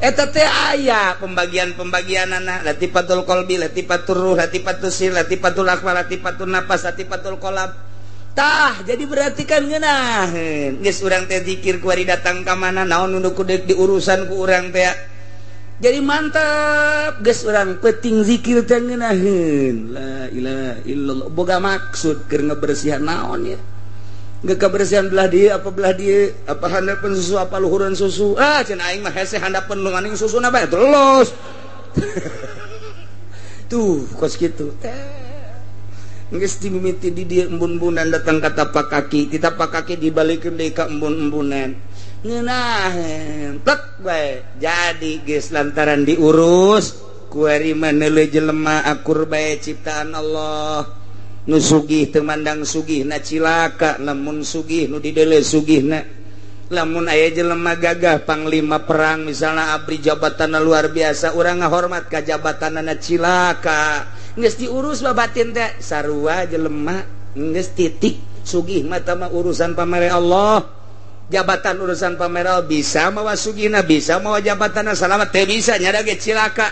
Eta teh aya pembagian-pembagianana latifatul qalbi, latifatul ruh, latifatul sir, latifatul akmal, latifatul nafas, latifatul qalb. Tah, jadi berarti kan ngeunaheun. Geus urang teh zikir kuari datang ka mana naon nu kudu diurusan ku urang teh. Jadi mantap geus urang penting zikir teh ngeunaheun. La ilaha illallah. Boga maksud keur ngebersihan naon ya. Nggak kebersihan belah dia apa belah dia apa handapeun susu apa luhureun susu. Ah cenah aing mah hese handapeun nu maning susuna bae terus. Tuh kos kitu teh. Geus dimimiti di dieu embun-embunan datang ka tapak kaki, di tapak kaki dibalikeun deui ka embun-embunan. Ngeunaheun plek bae. Jadi geus lantaran diurus kuari mah neuleuh jelema akur bae ciptaan Allah. Nu sugih teu mandang sugihna cilaka, lamun sugih nu dideuleu sugihna. Lamun aya jelema gagah panglima perang misalna abri jabatanna luar biasa, urang ngahormat ka jabatanna cilaka. Geus diurus babatin teh sarua jelema geus titik sugih mah tah mah urusan pamere Allah. Jabatan urusan pamere Allah bisa mawa sugihna, bisa mawa jabatanna salamat teu bisa nya ge cilaka.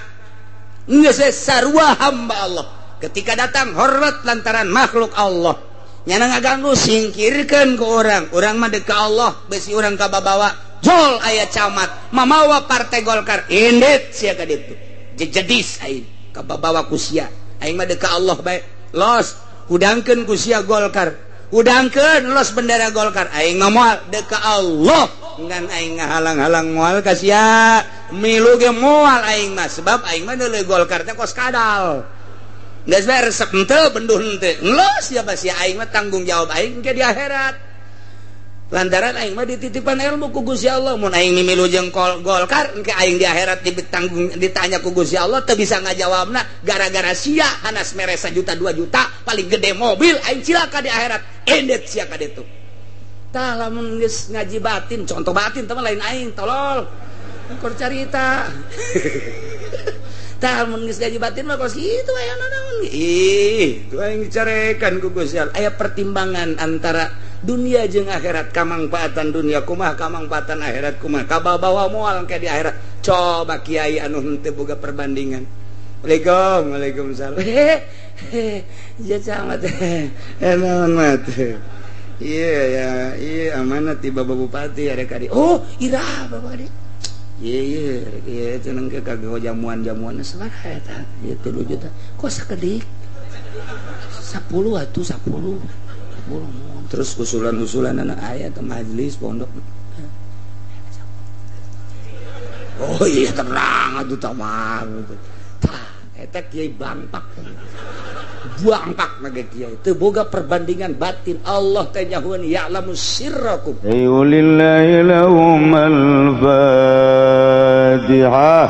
Geus sarua hamba Allah. Ketika datang hormat lantaran makhluk Allah. Nyana ngaganggu singkirkeun ku urang. Urang mah deuk ka Allah, besi urang ka babawa. Jol aya camat, mamawa partai Golkar. Indit sia ka ditu. Jejedis aing ka babawa ku sia. Aing mah deuk ka Allah bae. Los, hudangkeun ku sia Golkar. Hudangkeun los bendera Golkar. Aing mah moal deuk ka Allah. Ngan aing ngahalang-halang moal ka sia. Milu ge moal aing mah sebab aing mah deuleu Golkar teh kos kadal. Geus bae resep henteu benduh henteu. Los siapa sia aing mah tanggung jawab aing ke di akhirat. Lantaran aing mah dititipan ilmu ku Gusti Allah. Mun aing mimilu jeung Golkar engke aing di akhirat ditanggung ditanya ku Gusti Allah teu bisa ngajawabna gara-gara sia hanas mere 1 juta 2 juta paling gede mobil aing cilaka di akhirat. Endet sia ka ditu. Tah lamun geus ngaji batin, contoh batin teh lain aing tolol. Keur carita. Tah mun geus gaji batin mah kos kitu aya naon. Ih, tu aing dicarekan ku Gusti Allah. Aya pertimbangan antara dunia jeung akhirat, kamangfaatan dunia kumaha, kamangfaatan akhirat kumaha. Kabawa moal engke di akhirat. Coba kiai anu henteu boga perbandingan. Waalaikumsalam, waalaikumsalam. Hehe. Ya camat. Naon mat. Iya ya, iya amanat ti Bapak Bupati ada ka di. Oh, ira Bapak di. Iya, iya, cenah ke kagak jamuan-jamuan sabaraha eta? Ieu 3 juta. Kok sakedik? 10 atuh 10. 10. Terus usulan-usulan anak aya ke majelis pondok. Oh iya tenang atuh tamah. Tah, eta kiai bangpak. Bangpak mah kiai. Teu boga perbandingan batin Allah teh nyahueun ya'lamu sirrakum. Lillahi lahumul Fatihah.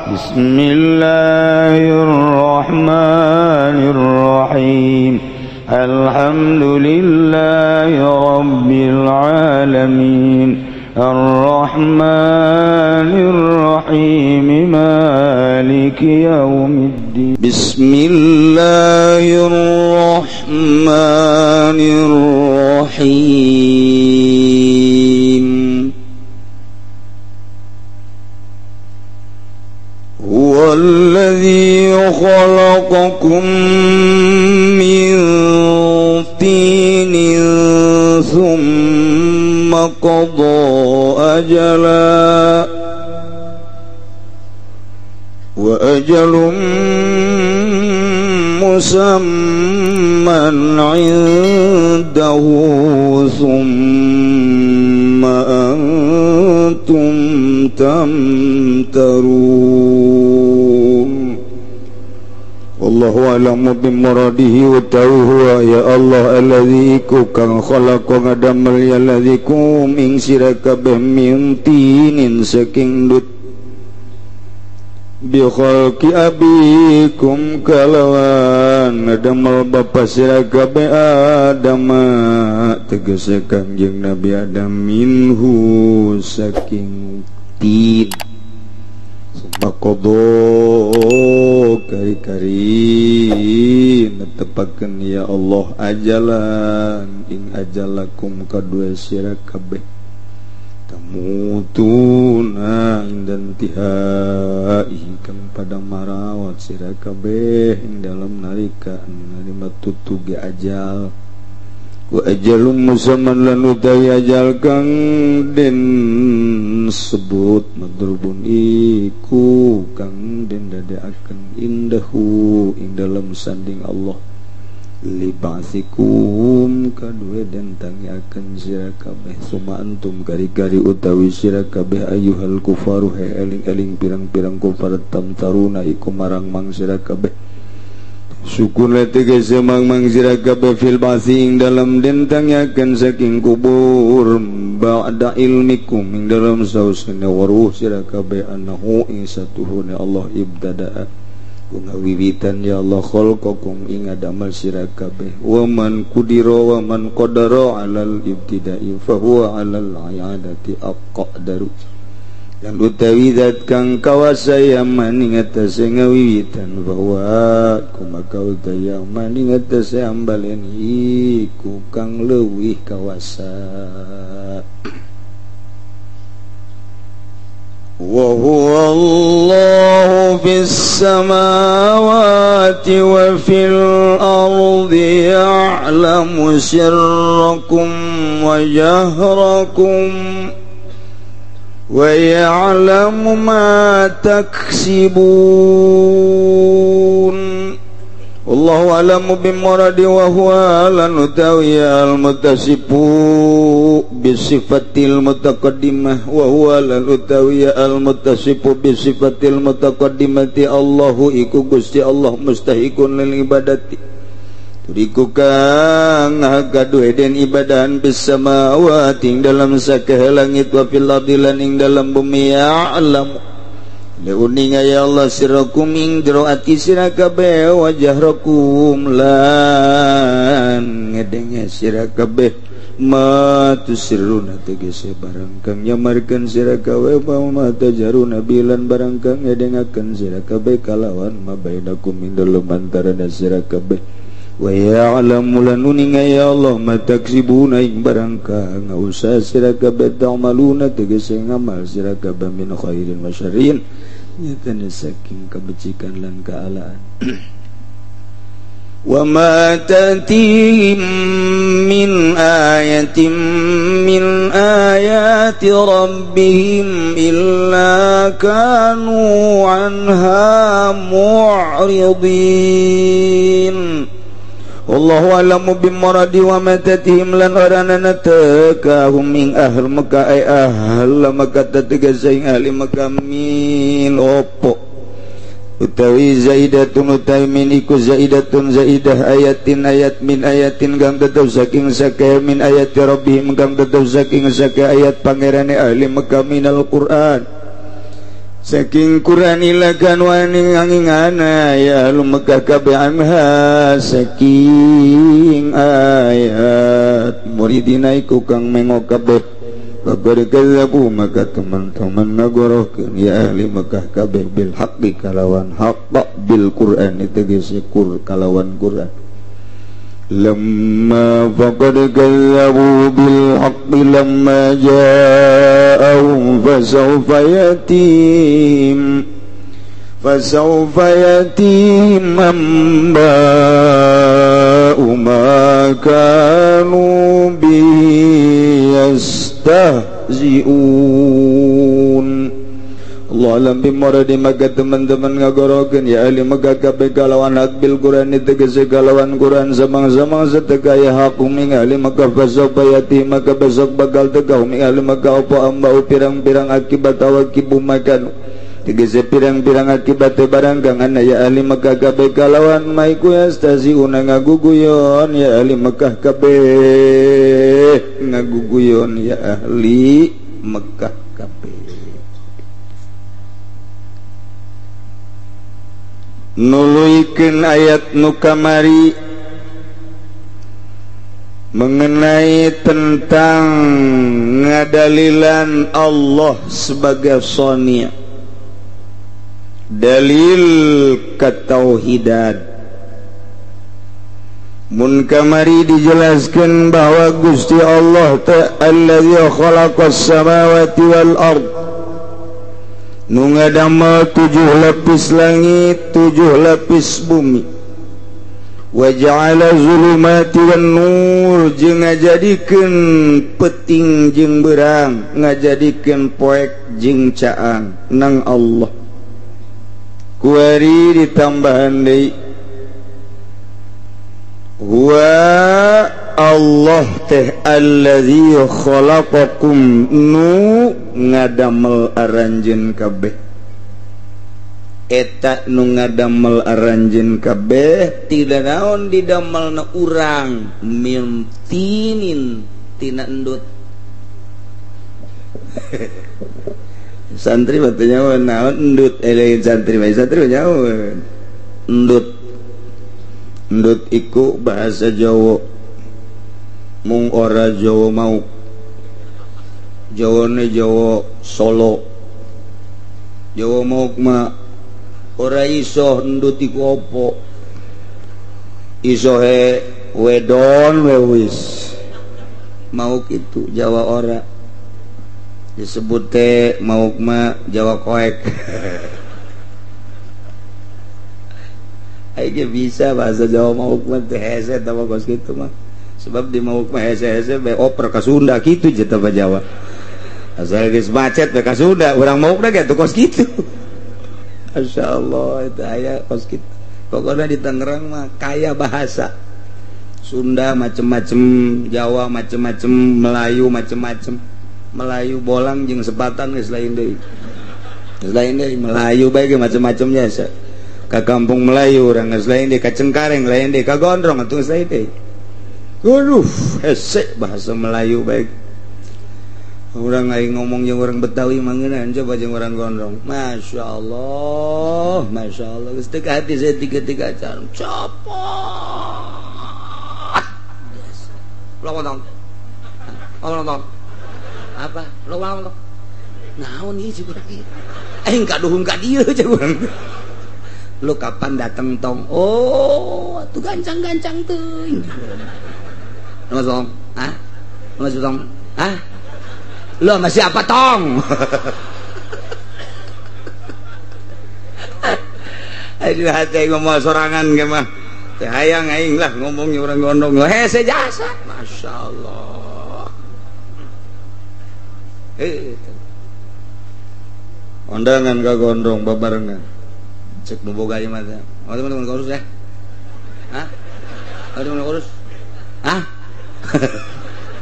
Bismillahirrahmanirrahim. Alhamdulillahi rabbil alamin. Arrahmanirrahim. Maliki yaumiddin. Bismillahirrahmanirrahim. Huwa alladhi khalaqakum min tinin thumma qada ajala wa ajalun musamman 'indahu thumma antum tamtarun. Wallahu a'lamu bimuradihi wa ta'uhu ya Allah alladzi ku kang khalaqa ngadamel ya alladzi kum ing sira kabeh min tinin saking dut bi khalqi abikum kalawan ngadamel bapa sira kabeh Adam tegese Kangjeng Nabi Adam minhu saking tin. Makodo kari-kari netepakeun ya Allah ajalan ing ajalakum kadua sira kabeh Tamutuna indan tihai kang pada marawat sira kabeh ing dalam nalika narima tutuge ajal wa ajalum musamman lan utawi ajal kang den sebut madrubun iku kang den dadekaken indahu ing dalam sanding Allah libasikum kadue den tangiaken sira kabeh suma antum kari-kari utawi sira kabeh ayyuhal kufaru he eling-eling pirang-pirang kufar tamtaruna iku marang mang sira kabeh syukur tegese mang-mang sira kabeh fil ba'si ing dalam den tangiaken saking kubur ba'da ilmikum ing dalam sausene waruh sira kabeh annahu ing satuhune Allah ibtada'a ngawiwitan ya Allah khalqakum ing adamal sira kabeh wa man qudira wa man qadara alal ibtida'i fa huwa alal i'adati aqdaru dan utawi zat kang kawasa ya man ing atase ngawiwitan bahwa kumaka utawi man ing atase ambalen iku kang leuwih kawasa. وهو الله في السماوات وفي الأرض يعلم سركم وجهركم ويعلم ما تكسبون والله أعلم بمراد وهو لنتوي المتصف بصفة المتقدمة وهو لنتوي المتصف بصفة المتقدمة الله iku Gusti Allah mustahikun lil ibadati turiku kang gaduh den ibadahan bis samawati ing dalam sakeh langit wa fil ardi lan ing dalam bumi ya'lamu leuninga ya Allah sirakum ing jero ati sira kabeh wajahrakum lan ngedenge sira kabeh ma tusirruna tegese barang kang nyamarkeun sira kabeh wa ma tajaruna bilan barang kang ngedengakeun sira kabeh kalawan ma bainakum ing dalem antarana sira kabeh wa ya'lamu lan uninga ya Allah ma taksibuna ing barang kang ngausaha sira kabeh ta'maluna tegese ngamal sira kabeh min khairin wa syarrin nyatane saking kebecikan lan kealaan. Wa ma ta'tihim min ayatin min ayati rabbihim illa kanu anha mu'ridin. Wallahu a'lamu bimuradi wa ma tatihim lan oranana tekahum ing ahl Mekah ay ahl Mekah tetegese ing ahli Mekah min opo utawi zaidatun utawi min iku zaidatun zaidah ayatin ayat min ayatin kang tetep saking sake min ayati rabbihim kang tetep saking sake ayat pangerane ahli Mekah minal Quran saking Quran ilakan wani angingana ya lu Mekah kabeh anha saking ayat muridina iku kang mengo kabeh babari kadzabu maka teman-teman ngagorohkeun ya ahli Mekah kabeh bil haqqi kalawan haqq bil Quran tegese kur kalawan Quran lamma faqad kadzabu bil haqqi lamma ja'ahum fasawfa yatihim amba'u ma kanu bihi yastahzi'un. Allah alam bimuradi maka teman-teman ngagorokeun ya ahli Mekah kabeh kalawan hak bil Quran tegese kalawan Quran samang-samang satekaya hakum ing ahli Mekah fasawfa yati maka besok bakal tegah ing ahli Mekah apa ambau pirang-pirang akibat awakibu makan tegese pirang-pirang akibat barang kang ana ya ahli Mekah kabeh kalawan maiku yastaziuna ngaguguyon ya ahli Mekah kabeh ngaguguyon ya ahli Mekah kabeh. Nuluikeun ayat nu kamari mengenai tentang ngadalilan Allah sebagai sonia, dalil ketauhidan. Mun kamari dijelaskan bahwa Gusti Allah ta'ala allazi khalaqas samawati wal ard, nu ngadamel 7 lapis langit, 7 lapis bumi. Wa ja'ala zulumati wan nur, jeung ngajadikeun peuting jeung beurang, ngajadikeun poek jeung caang nang Allah. Kuari ditambahan deui, huwa Allah teh allazi khalaqakum, nu ngadamel aranjeun kabeh. Eta nu ngadamel aranjeun kabeh tidak naon didamelna urang min tinin tina endut. Santri mah teu nyaho naon endut, lain santri mah, santri mah nyaho endut. Endut iku bahasa Jawa, mung ora Jawa mau, Jawane Jawa Solo. Jawa mau mah ora iso endut iku opo, iso he wedon we wis mau kitu. Jawa ora disebut teh mau mah Jawa koek. Aing bisa bahasa Jawa mauk mah teh hese tah kos kitu mah. Sebab di mauk mah hese-hese bae oper ka Sunda kitu je tah Jawa. Asal geus macet bae ka Sunda, urang maukna ge tuh kos kitu. Masyaallah eta aya kos kitu. Pokona di Tangerang mah kaya bahasa. Sunda macem-macem, Jawa macem-macem, Melayu macem-macem. Melayu bolang jeung sepatan geus lain deui. Geus lain deui Melayu bae ge macem-macem nya. Ka kampung Melayu urang geus lain deui, ka Cengkareng lain deui, ka Gondrong atuh geus lain deui. Aduh, hese bahasa Melayu baik. Urang aing ngomong jeung urang Betawi mah ngeunaheun coba jeung urang Gondrong. Masya Allah, Masya Allah. Geus teu ka hati saya tiga-tiga acan. Copot. Lo ngomong. Lo ngomong. Apa? Lo ngomong. Naon ieu jeung urang ieu? Aing kaduhung ka dieu jeung urang. Lu kapan dateng tong? Oh, tuh gancang-gancang teuing. Mas tong? Hah? Mas tong? Hah? Lu sama siapa tong? Aduh hati ngomong sorangan ge mah. Teh hayang aing lah ngomongnya urang gondong. Hese jasa. Masya Allah. Undangan ka gondrong babarengan. Cek nu boga ieu mah teh. Oh, teman-teman kurus ya? Hah? Oh, teman kurus? Hah?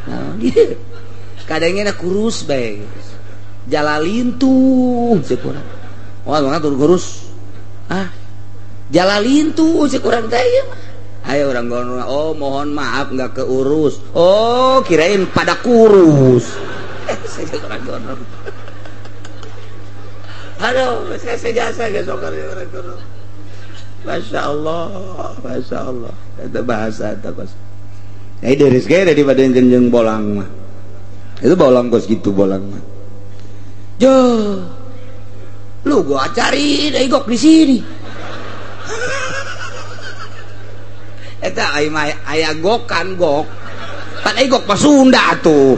Nah, gitu. Kadangnya na kurus bae. Jalalintuh cek urang. Oh, teman kurus. Hah? Jalalintuh cek urang teh ieu mah. Ayo orang gondrong, oh mohon maaf nggak keurus. Oh, kirain pada kurus. Saya orang gondrong. Aduh, saya jasa guys, orang gondrong. Masya Allah, Masya Allah. Itu bahasa itu kos. Ini dari sekali daripada yang jenjeng bolang mah. Itu bolang kos gitu bolang mah. Jo, lu gua cari dari gok di sini. Eta aya gokan gok. Pan ai gok mah Sunda tuh.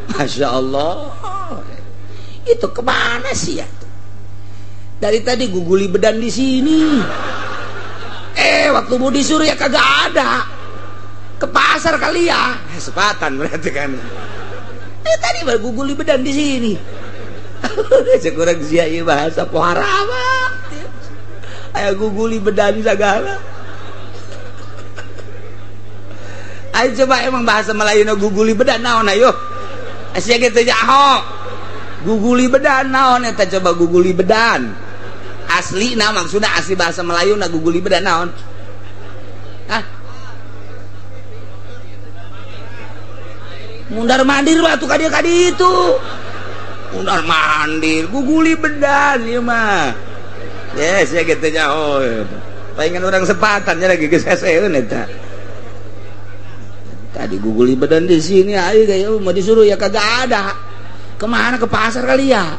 Masya Allah. Itu kemana sih ya? Dari tadi guguli bedan di sini. Waktu mau disuruh ya kagak ada. Ke pasar kali ya. Sepatan berarti kan. Tadi baru guguli bedan di sini. Sekurang sia ieu bahasa pohara mah. Aya guguli bedan segala. Ayo coba emang bahasa Melayu no guguli bedan naon ayo. Asia gitu jaho. Guguli bedan naon eta coba guguli bedan. Asli nah maksudnya asli bahasa Melayu na guguli bedan naon. Hah? Mundar mandir mah tuh kadi-kadi itu. Mundar mandir guguli bedan ieu mah. Yes ya gitu jaho. Palingan orang sepatan nya lagi geus heseun eta. Tadi guguli badan di sini, ayo kayak mau disuruh ya kagak ada. Kemana ke pasar kali ya?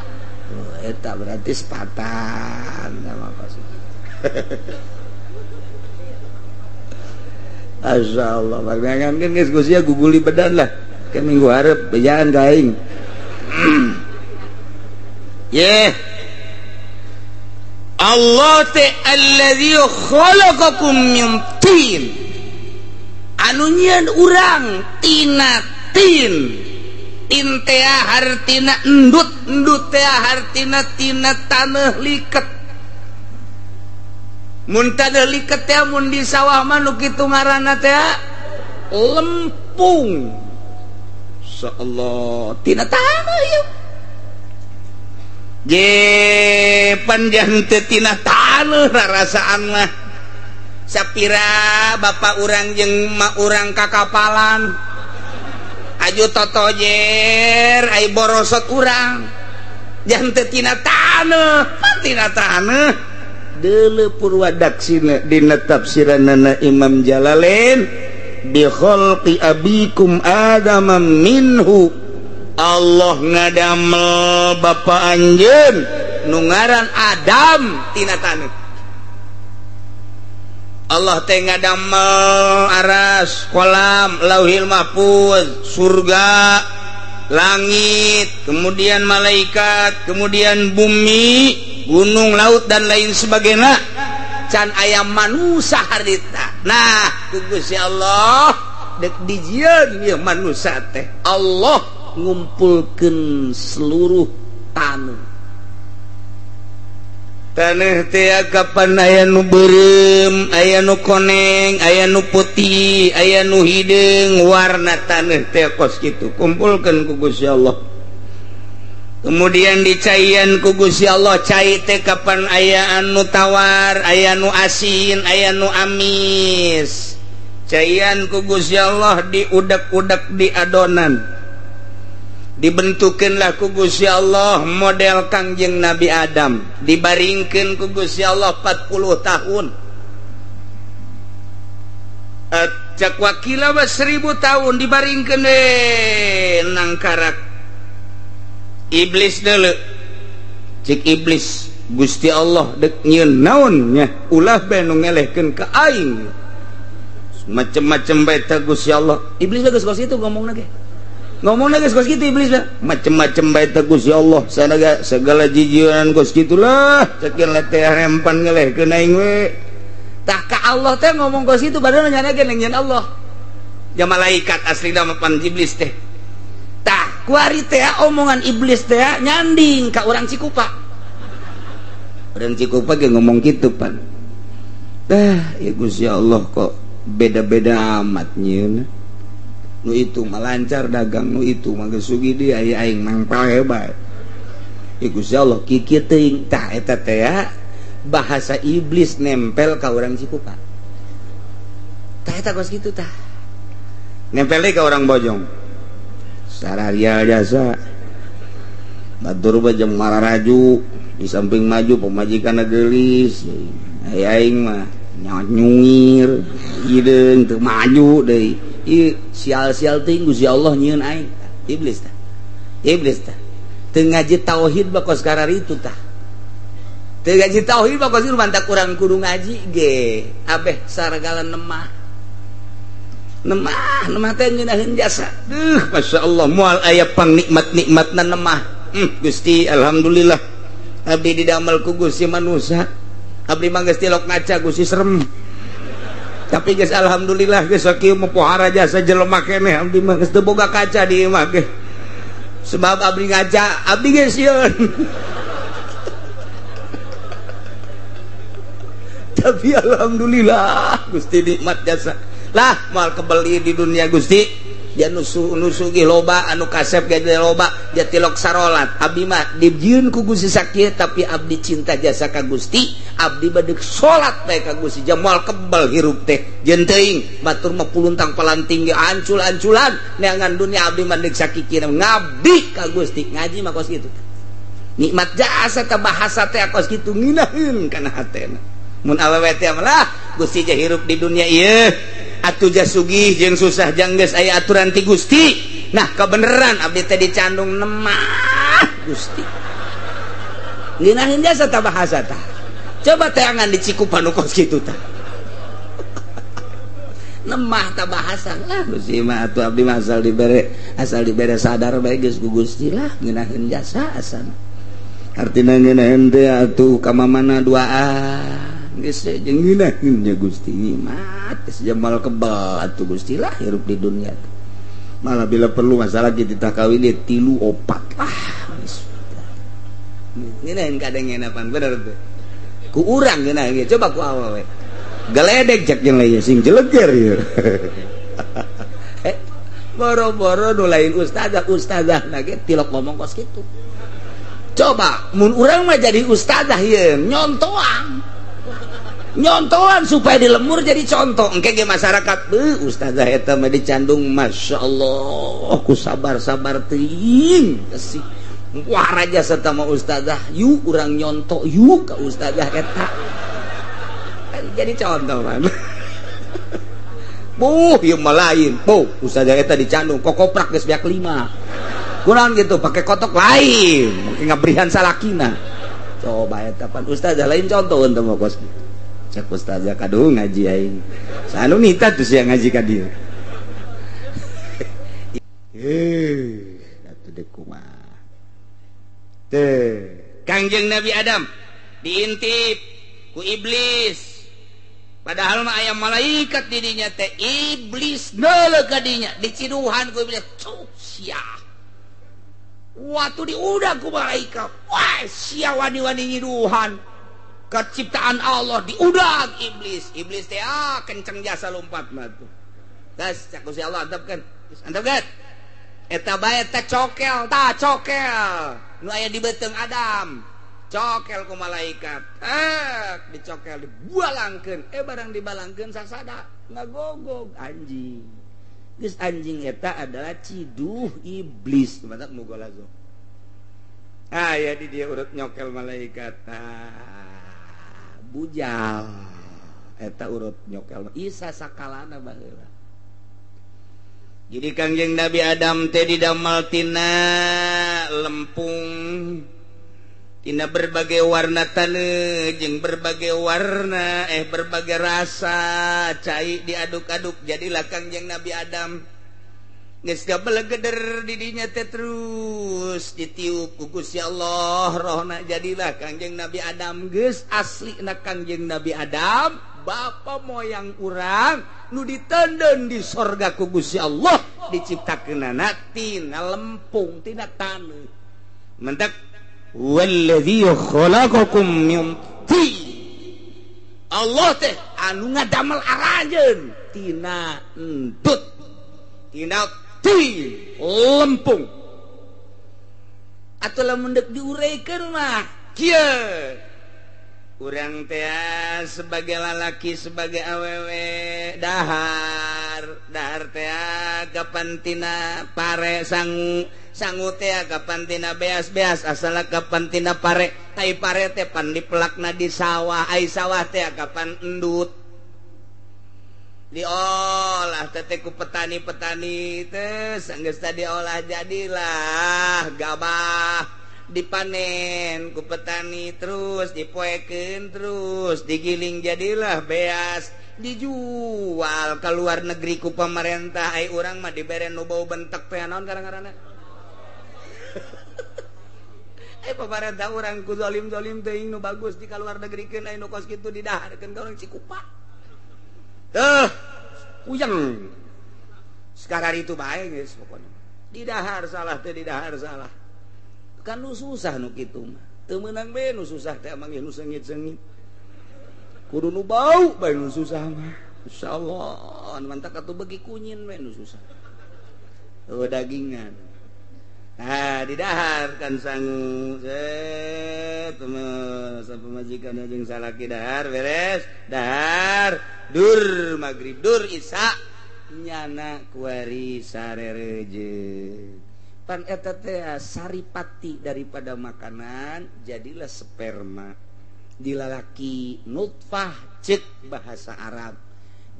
Oh, eta berarti sepatan sama pas. Masyaallah bagangan kan geus Gusti guguli bedan lah ke minggu hareup bejaan ka aing. Ye Allah teh allazi khalaqakum min tin anu nyieun urang tina tin tin teh hartina endut endut teh hartina tina taneuh liket mun taneuh liket teh mun di sawah mah nu kitu ngaranna teh lempung. Insyaallah tina taneuh ieu je panjang teu tina taneuh rarasaan mah sapira bapak urang jeung mak urang kakapalan aju totojer ai borosot urang jangan teu tina taneuh pan tina taneuh deuleu purwadaksina dina tafsiranana Imam Jalalain bi khalqi abikum adama minhu. Allah ngadamel bapa anjeun nu ngaran Adam tina taneuh. Allah teh ngadamel aras, kolam, lauhil mahfuz, surga, langit, kemudian malaikat, kemudian bumi, gunung, laut dan lain sebagainya. Can aya manusa harita. Nah, ku Gusti Allah dek dijieun ieu manusa teh. Allah ngumpulkeun seluruh taneuh. Taneuh teh kapan aya nu beureum, aya nu koneng, aya nu putih, aya nu hideung, warna taneuh teh kos kitu. Kumpulkeun ku Gusti Allah. Kemudian dicaian ku Gusti Allah, cai teh kapan aya anu tawar, aya nu asin, aya nu amis. Caian ku Gusti Allah diudak-udak di adonan. Dibentukeunlah ku Gusti Allah model Kangjeng Nabi Adam, dibaringkeun ku Gusti Allah 40 tahun. Cak wakila mah 1000 tahun dibaringkeun we nangkarak. Iblis deuleu. Cik iblis, Gusti Allah dek nyieun naon nya, ulah bae nu ngelehkeun ka aing. Macem-macem bae teh Gusti Allah. Iblis geus kos kitu ngomongna ge. Ngomongna geus kos kitu iblis mah. Macem-macem bae teh Gusti Allah, sanaga segala jijieunan kos kitulah, cekin teh rempan ngelehkeun aing we. Tah ka Allah teh ngomong kos kitu padahal nyana ge nyieun Allah. Ja malaikat aslina mah pan iblis teh. Tah kuari teh omongan iblis teh nyanding ka urang Cikupa. Urang Cikupa ge ngomong kitu pan. Tah ya Gusti Allah kok beda-beda amat nyieun. Nu itu mah lancar dagang, nu itu mah geus sugih deui aya aing mangpal hebat. Ya Gusti Allah kikieu teuing. Tah eta teh bahasa iblis nempel ka urang Cikupa. Tah eta kos kitu tah. Nempel deui ka urang Bojong. Sararia jasa. Batur mah jeung mararaju, di samping maju pamajikanna geulis. Aya aing mah nyunyir, hideung teu maju deui. Ieu sial-sial teuing Gusti Allah nyieun aing. Iblis tah. Iblis tah. Teu ngaji tauhid mah kos kararitu tah. Teu ngaji tauhid mah kos mantak urang kudu ngaji ge. Abeh saragala nemah. Nemah, nemah teh ngeunaheun jasa. Duh, masyaallah moal aya pangnikmat-nikmatna nemah. Gusti alhamdulillah. Abdi didamel ku Gusti manusa. Abdi mah geus tilok ngaca Gusti serem. Tapi geus alhamdulillah geus sakieu mah pohara jasa jelema keneh abdi mah geus teu boga kaca di imah ge. Sebab abdi ngaca, abdi geus sieun. Tapi alhamdulillah Gusti nikmat jasa. Lah moal kebeli di dunia Gusti. Dia nusugih loba anu kasep ge loba dia tilok sarolat. Abdi mah dijieun ku Gusti sakieu tapi abdi cinta jasa ka Gusti, abdi badeg salat bae ka Gusti. Moal kebel hirup teh. Jeung teuing batur mah puluntang palanting ge ancul-anculan neangan dunia abdi mah deuk sakikina ngabdi ka Gusti. Ngaji mah kos kitu. Nikmat jasa teh bahasa teh kos kitu ngeunaheun kana hatena. Mun awewe teh lah Gusti je hirup di dunia ieu. Atuh jasugih jeung susah jang geus aya aturan ti Gusti. Nah kebeneran abdi teh dicandung nemah Gusti. Ngeunaheun jasa tah bahasa tah. Coba teangan di Cikupa nu kos kitu tah. Nemah ta bahasa lah Gusti mah atuh abdi mah asal dibere sadar bae geus ku Gusti lah ngeunaheun jasa asana. Artina ngeunaheun teh atuh ka mamana duaan geus jeung ngeunaheun nya Gusti mah geus jamal kebal atuh Gusti lah hirup di dunia. Malah bila perlu masalah kita kawin dia 3 4 lah. Ngeunaheun kadang pan bener teh. Ku urang ngeunaheun coba ku awewe. Geledek cek jeung lain sing jeleger ieu. Boro-boro nu lain ustazah, ustazah lagi tilok ngomong kos kitu. Coba mun urang mah jadi ustazah ieu nyontoan. Nyontoan supaya di lemur jadi contoh. Engke ge masyarakat beuh ustazah eta mah dicandung masyaallah ku sabar-sabar teuing kasih. Wah raja serta mah ustazah yuk urang nyontok yuk ka ustazah eta. Jadi contoh man. Buh ieu mah lain. Buh ustazah eta dicandung kokoprak geus beak 5. Kurang gitu pakai kotok lain, make ngabrihan salakina. Coba eta pan ustazah lain contoh teu mah kos. Cek ustazah kadu ngaji aing. Sanu nita tuh sia ngaji ka dieu. Atuh deuk kumaha. Teh, Kangjeng Nabi Adam diintip ku iblis. Padahal mah aya malaikat didinya teh iblis neuleuh ka dinya diciduhan ku iblis cuk sia. Waktu diudag ku malaikat, wah sia wani-wani nyiduhan keciptaan Allah diudag iblis. Iblis teh kenceng jasa lompat mah tuh. Geus cak Gusti Allah antepkeun. Antepkeun. Eta bae teh cokel, tah cokel. Nu aya di beuteung Adam. Cokel ku malaikat, dicokel dibalangkeun, barang dibalangkeun sasada ngagogog anjing. Geus anjing eta adalah ciduh iblis, mantap mugolazo. Ah ya di dia urut nyokel malaikat. Ah, bujal eta urut nyokel isa sakalana baheula. Jadi Kangjeng Nabi Adam teh didamel tina lempung tina berbagai warna taneuh jeung berbagai warna berbagai rasa cai diaduk-aduk jadilah Kangjeng Nabi Adam. Geus gabelegeder di dinya teh terus ditiup ku Gusti Allah rohna jadilah Kangjeng Nabi Adam. Geus aslina Kangjeng Nabi Adam bapa moyang urang nu ditenden di sorga ku Gusti Allah diciptakeunana tina lempung tina taneuh. Mentak walladzi khalaqakum min tin. Allah teh anu ngadamel aranjeun tina entut tina tin lempung. Atuh lamun deuk diureikeun mah kieu urang teh sebagai lalaki sebagai awewe dahar dahar teh kapan tina pare sangu sangu teh kapan tina beas-beas asal kapan tina pare tai pare teh pan dipelakna di sawah ai sawah teh kapan endut diolah teh ku petani-petani teh sanggeus tadi diolah jadilah gabah dipanen ku petani terus dipoekeun terus digiling jadilah beas dijual ke luar negeri ku pemerintah ai urang mah dibere nu bau bentek teh naon karang-karana. Pemerintah urang ku zalim-zalim teuing nu bagus di kaluar negerikeun ai nu kos kitu didaharkeun ka urang Cikupa. Teuh puyeng. Sekarang itu bae geus pokona. Didahar salah teh didahar salah. Kan nu susah nu kitu mah. Teu meunang bae nu susah teh emang nu seungit-seungit. Kudu nu bau bae nu susah mah. Insyaallah mantak atuh beuki kunyin bae nu susah. Eueuh dagingan. Nah, didahar kan sangu set pemajikan jeung salaki dahar beres dahar dur magrib dur isya nyana kuari sarereje pan eta teh saripati daripada makanan jadilah sperma dilalaki nutfah cek bahasa Arab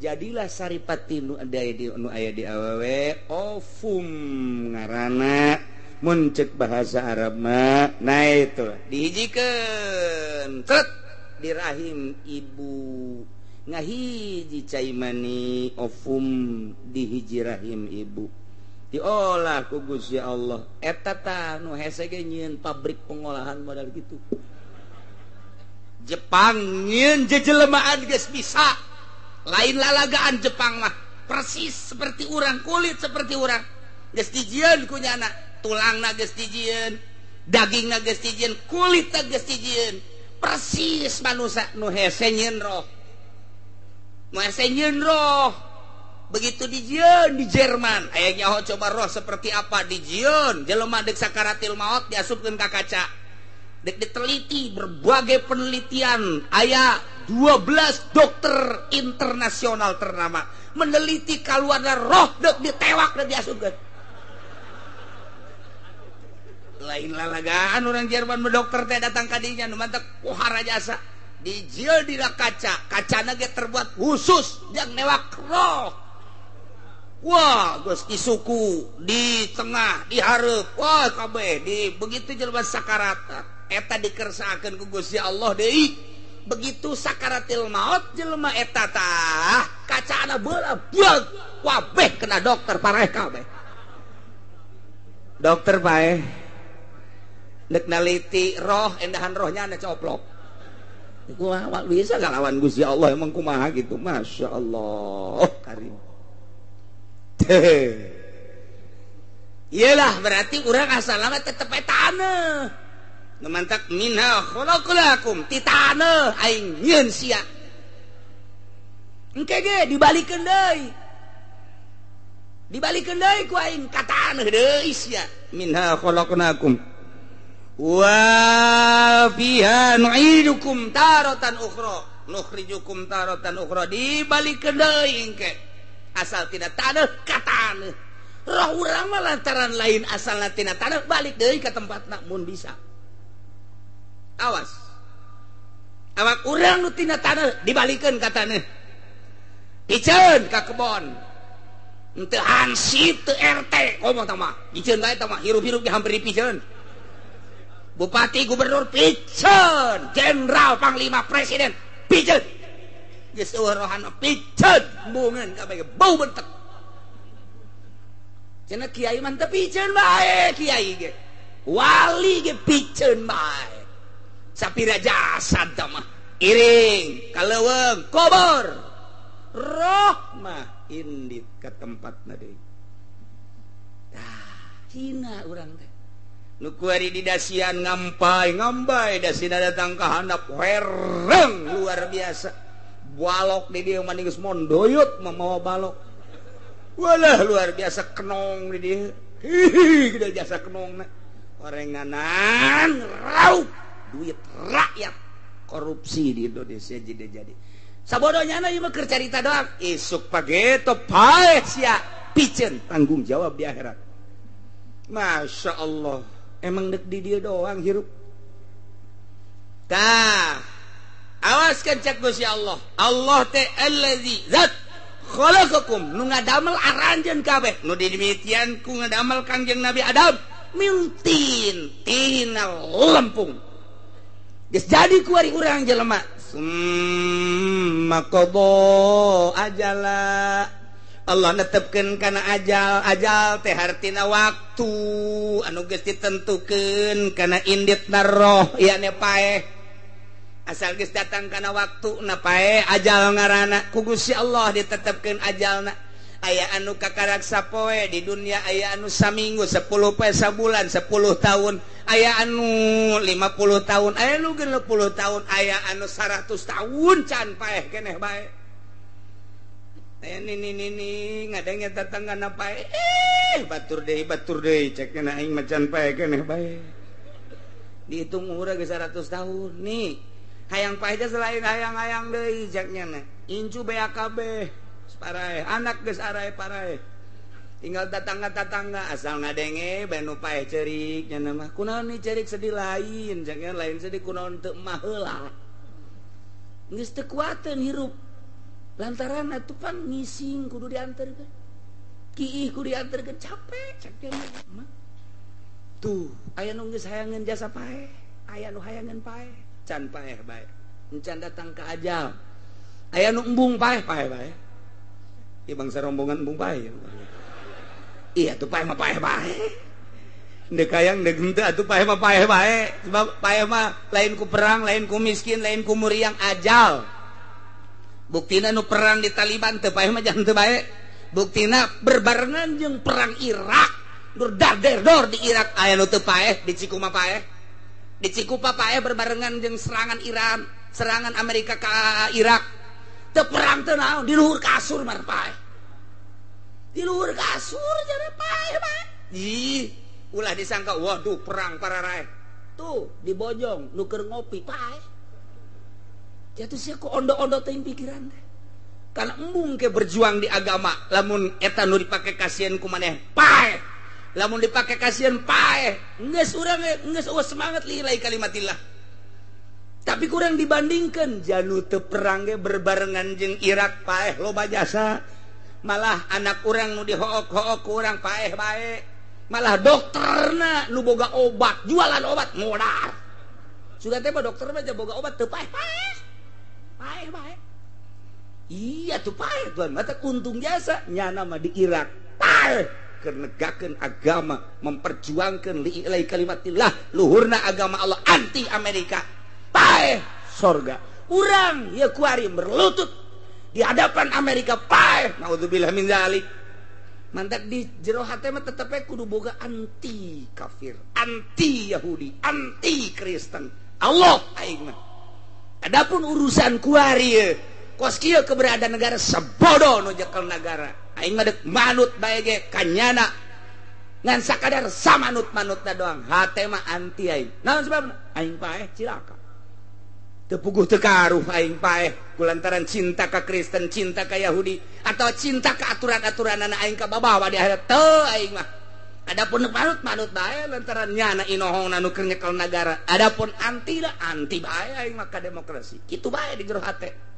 jadilah saripati nu aya di awewe ovum ngaranna mun cek bahasa Arab mah nah itu dihijikeun tret di rahim ibu Ngahiji cai mani ovum di hiji rahim ibu. Diolah ku Gusti Allah. Eta tah nu hese ge nyieun pabrik pengolahan modal kitu. Jepang nyieun jejelemaan geus bisa. Lain lalagaan Jepang mah persis seperti urang, kulit seperti urang. Geus dijieun ku nyana, tulangna geus dijieun, dagingna geus dijieun, kulitna geus dijieun. Persis manusia nu hese nyieun roh. Nu hese nyieun roh. Begitu dijieun di Jerman, aya nyaho coba roh seperti apa dijieun, jelema deuk sakaratil maot diasupkeun ka kaca. Dek diteliti berbagai penelitian, aya 12 dokter internasional ternama meneliti kaluarna roh dek ditewak dek diasupkeun. Lain lalagaan orang Jerman dokter teh datang ka dinya nu mantak pohara jasa. Dijieun dina kaca, kacana ge terbuat khusus yang newak roh. Wah, geus di suku, di tengah, di hareup, wah kabeh di begitu jelema sakarat. Eta dikersakeun ku Gusti Allah deui. Begitu sakaratil maut jelema eta tah kacana beula buag wabeh kena dokter pareh kabeh. Dokter paeh nek naliti roh endahan rohnya na coplok. Kumaha bisa ngalawan Gusti Allah emang kumaha gitu. Masya Allah karim. Iyalah berarti urang asal lama tetep taneuh. Nu mantak minha khalaqnakum ti taneuh aing nyieun sia. Engke ge dibalikeun deui. Dibalikeun deui ku aing ka taneuh deui sia. Minha khalaqnakum wa fiha nu'idukum taratan ukhra nukhrijukum taratan ukhra dibalikeun deui engke. Asal tina taneuh ka taneuh. Roh urang mah lantaran lain asalna tina taneuh balik deui ka tempatna mun bisa. Awas. Awak urang nu tina taneuh dibalikeun ka taneuh. Piceun ka kebon. Henteu hansip teu RT komo tah mah. Piceun bae tah mah hirup-hirup ge hampir dipiceun. Bupati, gubernur piceun, jenderal, panglima, presiden piceun. Geus eueuh rohana piceun, embungeun kabeh bau bentek. Cenah kiai mah teu piceun bae kiai ge. Wali ge piceun bae. Sapira jasad tah mah iring ka leuweung kubur. Roh mah indit ka tempatna deui. Tah, hina urang teh. Nu kuari di dasian ngampai ngambai dasina datang ka handap wereng luar biasa. Balok di dieu mah geus mondoyot mamawa balok. Walah luar biasa kenong di dieu. Hihi gede jasa kenongna. Orenganan raup duit rakyat korupsi di Indonesia jadi. Sabodonya na ieu mah keur carita doang. Isuk pageto paeh sia piceun tanggung jawab di akhirat. Masya Allah. Emang dek di dia doang hirup. Tah, awas kan cek Gusti Allah. Allah teh allazi zat khalaqakum nu ngadamel aranjeun kabeh. Nu didemitian ku ngadamel Kangjeng Nabi Adam min tin tina lempung. Geus jadi ku ari urang jelema. Summa qada ajala. Allah netepkeun kana ajal, ajal teh hartina waktu anu geus ditentukeun kana inditna roh yakni paeh. Asal geus datang kana waktu na paeh ajal ngaranna ku Gusti Allah ditetepkeun ajalna. Aya anu kakarak sapoe di dunia, aya anu saminggu, 10 poe sabulan, 10 tahun, aya anu 50 tahun, aya anu 60 tahun, aya anu 100 tahun can paeh keneh bae. Nini ngadengnya tetangga napa batur deui cek na aing macan pae keneh bae. Dihitung umur geus 100 tahun nih. Hayang pae teh selain hayang-hayang deui ceknya na. Incu BAKB parae, anak geus arae parae. Tinggal tetangga-tetangga asal ngadenge bae nu pae ceurik nya mah. Kunaon nih ceurik sedih lain, ceknya lain sedih kunaon teu mah heula. Geus teu kuateun hirup. Lantaran atuh pan ngising kudu diantarkeun. Kiih kudu diantarkeun capek cek mah. Tuh, aya nu geus hayangeun jasa paeh, aya nu hayangeun paeh, can paeh bae. Encan datang ka ajal. Aya nu embung paeh paeh bae. Ieu bangsa rombongan embung paeh. Iya tuh paeh mah paeh bae. Ndek hayang ndek henteu atuh paeh mah paeh bae. Sebab paeh mah lain ku perang, lain ku miskin, lain ku muriang ajal. Buktina nu perang di Taliban teu paeh mah jangan teu bae. Buktina berbarengan jeung perang Irak. Dur dar der dor di Irak aya nu teu paeh, di Cikuma paeh. Di Cikupa paeh berbarengan jeung serangan Iran, serangan Amerika ka Irak. Teu perang teu naon, di luhur kasur mah paeh. Di luhur kasur jadi paeh bae. Ih, ulah disangka waduh perang pararaeh. Tuh di Bojong nu keur ngopi paeh. Jatuh sia ku ondo-ondo teuing pikiran teh. Kana embung ke berjuang di agama, lamun eta nu dipake kasieun ku maneh paeh. Lamun dipake kasieun paeh, geus urang geus eueuh semangat lillahi kalimatillah. Tapi kurang dibandingkan janu teu perang ge berbarengan jeung Irak paeh loba jasa. Malah anak urang nu dihook-hook ku urang paeh bae. Malah dokterna nu boga obat, jualan obat modar. Sudah teh mah dokter mah boga obat teu paeh paeh. Paeh bae. Iya tuh paeh tuan, mata untung jasa nyana mah di Irak. Paeh keur negakeun agama, memperjuangkeun lillahi kalimatillah, luhurna agama Allah anti Amerika. Paeh sorga. Urang ya kuari berlutut di hadapan Amerika paeh. Naudzubillah min zalik. Mantak di jero hate mah tetep kudu boga anti kafir, anti Yahudi, anti Kristen. Allah aing mah. Adapun urusan kuari ye, kos kieu keberadaan negara sebodoh nu jekel negara. Aing mah deuk manut bae ge kanyana. Ngan sakadar samanut-manutna doang. Hate mah anti aing. Naon sebabna? Aing paeh cilaka. Teu puguh teu karuh aing paeh kulantaran cinta ka Kristen, cinta ka Yahudi atau cinta ka aturan-aturanana aing ka babawa di akhirat teu aing mah. Adapun manut-manut bae lantaran nyana inohongna nu keur nyekel nagara. Adapun anti lah anti bae aing mah ka demokrasi. Kitu bae di jero hate.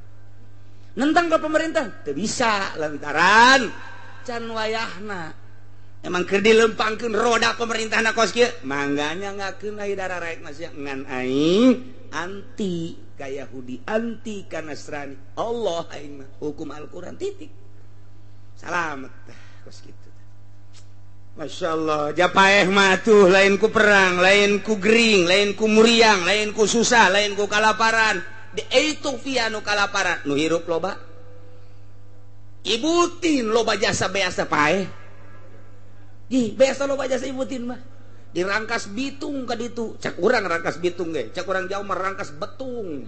Nentang ka pemerintah teu bisa lantaran can wayahna. Emang keur dilempangkeun roda pemerintahna kos kieu, mangganya ngakeun ai dararaek masih ngan aing anti ka Yahudi, anti ka Nasrani. Allah aing mah hukum Al-Qur'an titik. Salamet kos kitu. Masya Allah, japaeh mah tuh lain ku perang, lain ku gering, lain ku muriang, lain ku susah, lain ku kalaparan. Di Ethiopia nu kalaparan, nu hirup loba. Ibutin loba jasa beasa paeh. Ih, biasa loba jasa ibutin mah. Dirangkas bitung ka ditu. Cak urang rangkas bitung ge, cak urang jauh mah rangkas betung.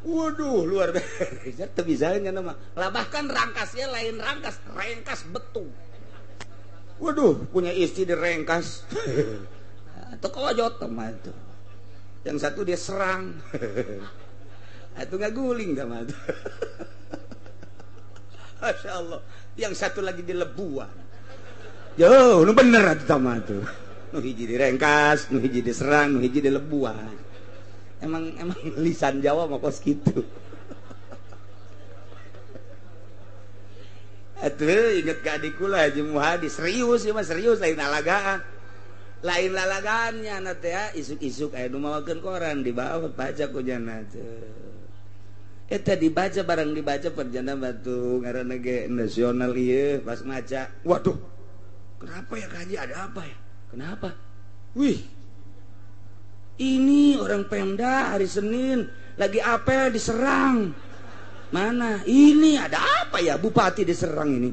Waduh, luar biasa. Teu bisa nya mah. Lah bahkan rangkasnya lain rangkas, rengkas betung. Waduh, punya istri direngkas. Atau kojot mah itu. Yang satu dia serang. Atau ngaguling sama itu. Masya Allah. Yang satu lagi dilebuan. Yo, nu bener atuh tama tuh. Nu hiji direngkas, nu hiji diserang, nu hiji dilebuan. Emang lisan Jawa mah kos kitu. Atuh inget ka adik kula Haji Muhadi serius ieu mah serius lain lalagaan. Lain lalagaannya na teh isuk-isuk aya nu mawakeun koran dibawa baca ku jana teh. Eta dibaca barang dibaca perjana batu ngaranna ge nasional ieu pas maca. Waduh. Kenapa ya Kak Haji, ada apa ya? Kenapa? Wih. Ini orang Pemda hari Senin lagi apel diserang. Mana? Ini ada apa ya? Bupati diserang ini.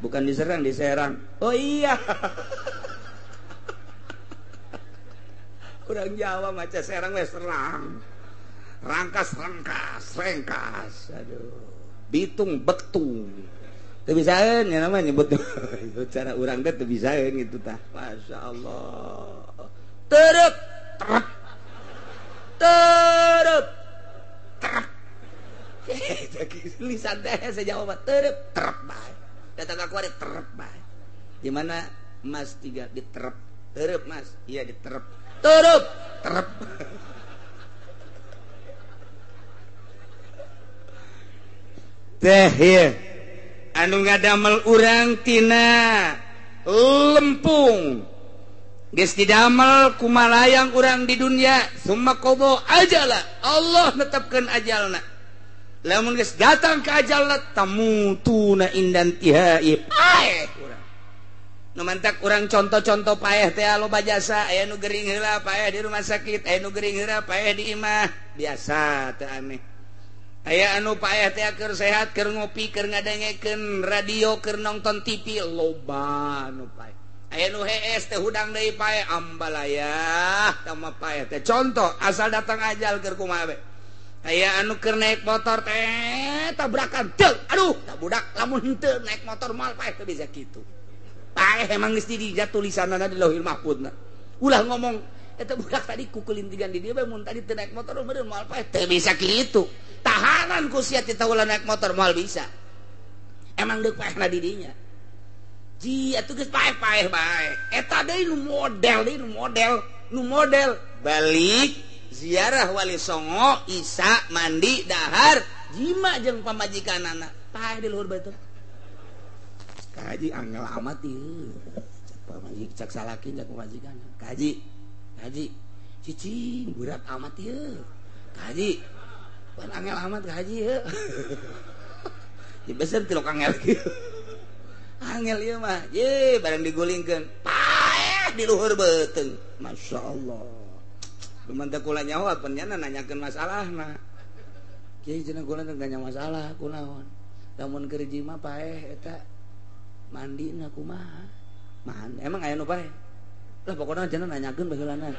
Bukan diserang, diserang. Oh iya. Orang Jawa maca serang wes serang. Rangkas, rangkas, rengkas. Aduh. Bitung, betung. Teu bisaeun nya nama nyebut cara urang teh teu bisaeun gitu tah. Masya Allah. Terep, terep. Terep. Terep. Lisan teh saya jawab terep, terep bae. Datang ka kuari terep bae. Di mana Mas tiga diterep. Terep Mas. Iya diterep. Terep, terep. Teh ieu anu ngadamel urang tina lempung geus didamel kumalayang urang di dunia summa qada ajala Allah netepkeun ajalna. Lamun geus datang ka ajal tamutuna indan tihai paeh urang. Nu mantak urang contoh-contoh paeh teh loba jasa, aya nu gering heula paeh di rumah sakit, aya nu gering heula paeh di imah, biasa teu aneh. Aya anu paeh teh keur sehat, keur ngopi, keur ngadengekeun radio, keur nonton TV, loba nu paeh. Aya nu hees teh hudang deui paeh ambalayah tama paeh teh. Contoh asal datang ajal keur kumaha we. Aya anu keur naik motor teh tabrakan teu, aduh tak budak lamun henteu naik motor moal paeh teu bisa kitu. Paeh emang geus di tulisanna di Lauhil Mahfudna. Ulah ngomong eta budak tadi kukulintigan di dieu bae mun tadi teu naik motor meureun moal paeh teu bisa kitu. Tahanan ku sia teh ulah naik motor moal bisa. Emang deuk paehna di dinya. Ji atuh geus paeh-paeh bae. Eta deui nu model deui nu model balik ziarah Wali Songo, isa mandi dahar jima jeung pamajikanana paeh di luhur beuteung. Kaji angel amat ieu. Cak pamajik cak salaki cak pamajikan. Kaji kaji cicing berat amat ieu. Kaji pan angel amat kaji ieu. Di beser tilok angel kieu. Angel ieu mah ye barang digulingkeun paeh di luhur beuteung. Masyaallah. Lumantak kula nyaho penyana nanyakeun masalahna. Kiai cenah kula teh nanya masalah kunaon. Lamun keur jima paeh eta mandina kumaha? Man, emang aya nu paeh? Lah pokona cenah nanyakeun baheulana.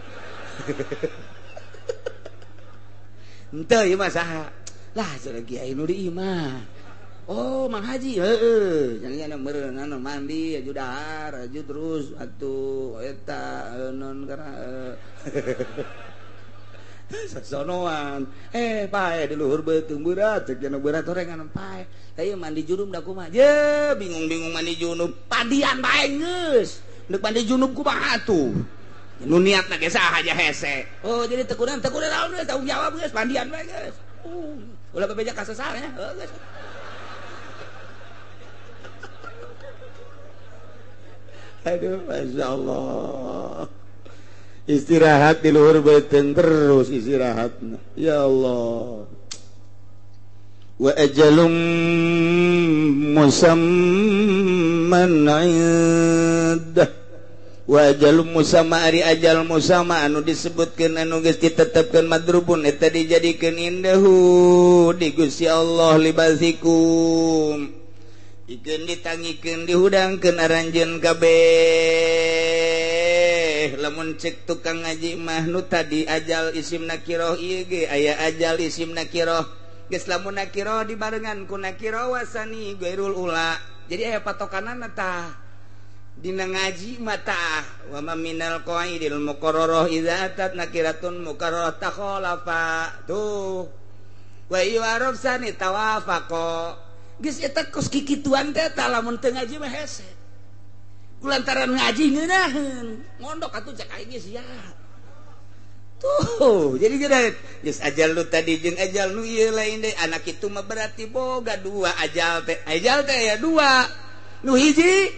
Henteu ieu mah saha? Lah cenah kiai nu di imah. Oh, Mang Haji, heeh. Jangan meureun anu mandi aju dahar, aju terus atuh eta non karena sasonoan. Pae di luhur beuteung berat, cek cenah berat horengan pae. Tah mandi junub da kumaha? Ye, bingung-bingung mandi junub. Padian bae geus. Deuk mandi junub kumaha atuh? Nu niatna ge saha aja hese. Oh, jadi teu kunaon naon geus tanggung jawab geus, mandian bae geus. Ulah bebeja ka sasar nya, heuh geus. Aduh, Masya Allah. Istirahat di luhur beuteung terus istirahat. Ya Allah. Wa ajalum musamman indah. Wa ajalum musamma ari ajal musamma anu disebutkeun anu geus ditetepkeun madrubun eta dijadikeun indahu di Gusti Allah libasikum. Ikeun ditangikeun dihudangkeun aranjeun kabeh. Lamun cek tukang ngaji mah nu tadi ajal isim nakiroh ieu ge aya ajal isim nakiroh. Geus lamun nakiroh dibarengan ku nakiroh wasani gairul ula. Jadi aya patokanana tah. Dina ngaji mah tah wa ma minal qaidil muqarrarah idza atat nakiratun muqarrarah takhalafa. Tuh. Wa yu'arafsani tawafaqa. Geus eta kos kikituan teh tah lamun teu ngaji mah hese. Kulantaran ngaji ngeunaheun, ngondok atuh cek aing geus siap. Tuh, jadi geus geus ajal nu tadi jeung ajal nu ieu lain deui. Anak itu mah berarti boga dua ajal teh. Ajal teh aya dua. Nu hiji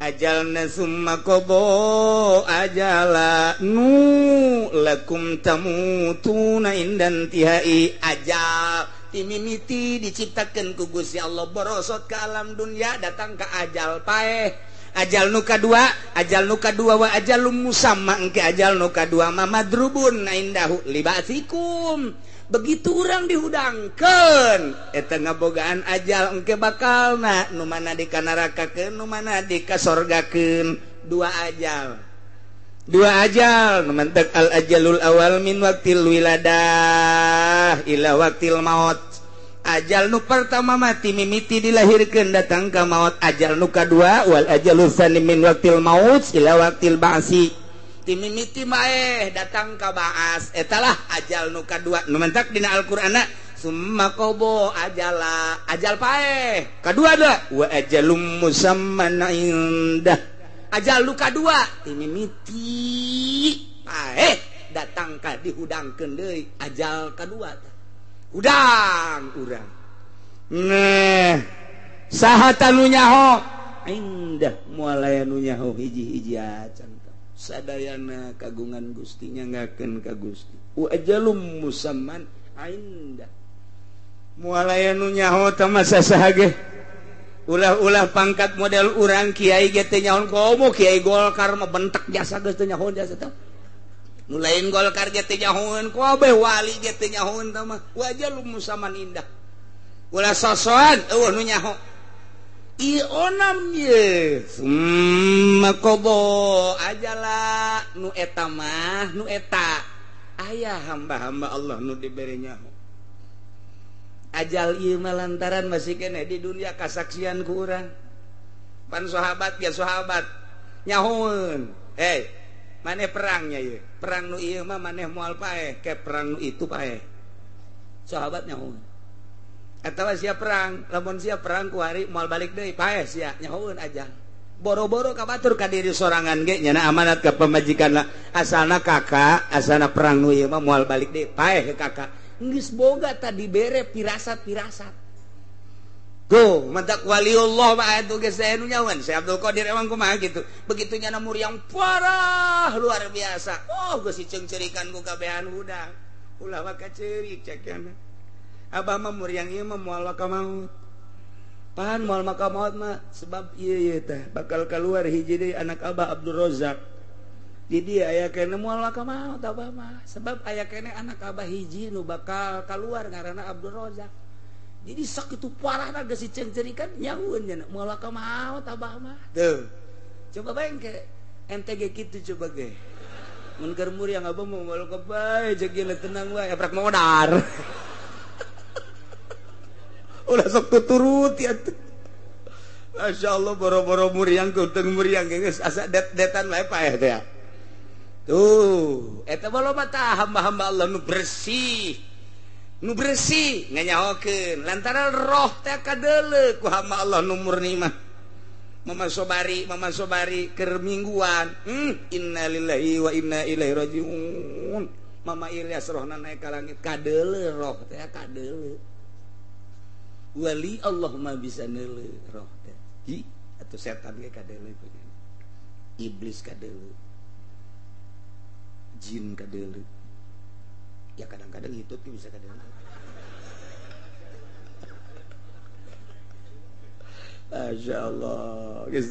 ajalna summa qada ajala nu lakum tamutuna indan tihai ajal timimiti diciptakeun ku Gusti Allah borosot ke alam dunia datang ke ajal paeh ajal nu kadua wa ajalum musamma engke ajal nu kadua ma madrubun indahu libasikum. Begitu urang dihudangkeun eta ngabogaan ajal engke bakalna nu mana dikanarakakeun nu mana dikasorgakeun. Dua ajal nu mantak al ajalul awal min waqtil wiladah ila waqtil maut. Ajal nu pertama mati mimiti dilahirkeun datang ka maut. Ajal nu kadua wal ajalul tsani min waqtil maut ila waqtil ba'si. Mimiti maeh datang ka baas. Etalah ajal nu kadua nu mantak dina Al-Qur'anna summa qada ajala ajal paeh kadua da wa ajalum musamman indah. Ajal nu kadua timimiti paeh datang ka dihudangkeun deui ajal kadua hudang urang. Nah saha tanu nyaho indah moal aya nu nyaho hiji-hiji acan sadayana kagungan Gusti nyangakeun ka Gusti. Wa ajalum musamman indah. Moal aya nu nyaho teh mah sasaha ge. Ulah-ulah pangkat model urang kiai ge teu nyaho komo kiai Golkar mah bentek jasa geus teu nyaho jasa teh. Nu lain Golkar ge teu nyahoeun kabeh wali ge teu nyahoeun teh mah. Wajalum musaman indah. Ulah sosoan eueuh nu nyaho. Ieu onam ye. Summa qada ajala nu eta mah nu eta. Aya hamba-hamba Allah nu dibere nyaho. Ajal ieu mah lantaran masih keneh di dunia kasaksian ku urang. Pan sahabat ge sahabat nyahoeun. Hei, maneh perangnya ieu. Perang nu ieu mah maneh moal paeh, ke perang nu itu paeh. Sahabat nyahoeun. Atawa sia perang, lamun sia perang ku hari moal balik deui paeh sia nyahoeun ajal. Boro-boro ka batur ka diri sorangan ge nyana amanat ka pamajikanna, asalna kakak, asalna perang nu ieu mah moal balik deui paeh ke kakak. Geus boga tadi bere pirasat-pirasat. Go, mantak waliullah mah atuh geus aya nu nyawan. Syekh Abdul Qadir emang kumaha gitu. Begitu nyana muriang parah luar biasa. Oh, geus diceungceurikan ku kabehan hudang. Ulah mah kaceurik cek nya. Abah mah muriang ieu mah moal ka maut. Pan moal maka maut mah sebab ieu ieu teh bakal keluar hiji deui anak Abah Abdul Rozak. Jadi aya kene moal maka maut abah mah sebab aya kene anak abah hiji nu bakal keluar ngaranna Abdul Rozak. Jadi sakitu parahna geus diceungceurikan nyahueun nya moal maka maut abah mah. Tuh. Coba bae ke ente ge kitu coba ge. Mun keur muriang abah mah moal ka bae jeung tenang wae eprak modar. Ulah sok tuturuti atuh. Masya Allah boro-boro muriang keuteng muriang geus asa det-detan wae paeh teh. Tuh, eta mah loba tah hamba-hamba Allah nu bersih. Nu bersih nganyahokeun lantaran roh teh kadeuleu ku hamba Allah nu murni mah. Mama Sobari keur mingguan. Innalillahi wa inna ilaihi rajiun. Mama Ilyas rohna naik ka langit kadeuleu roh teh kadeuleu. Wali Allah mah bisa neuleu roh teh. Hi, atuh setan ge kadeuleu. Iblis kadeuleu. Jin kadeuleu. Ya kadang-kadang hitut bisa kadeuleu. Masya Allah. Geus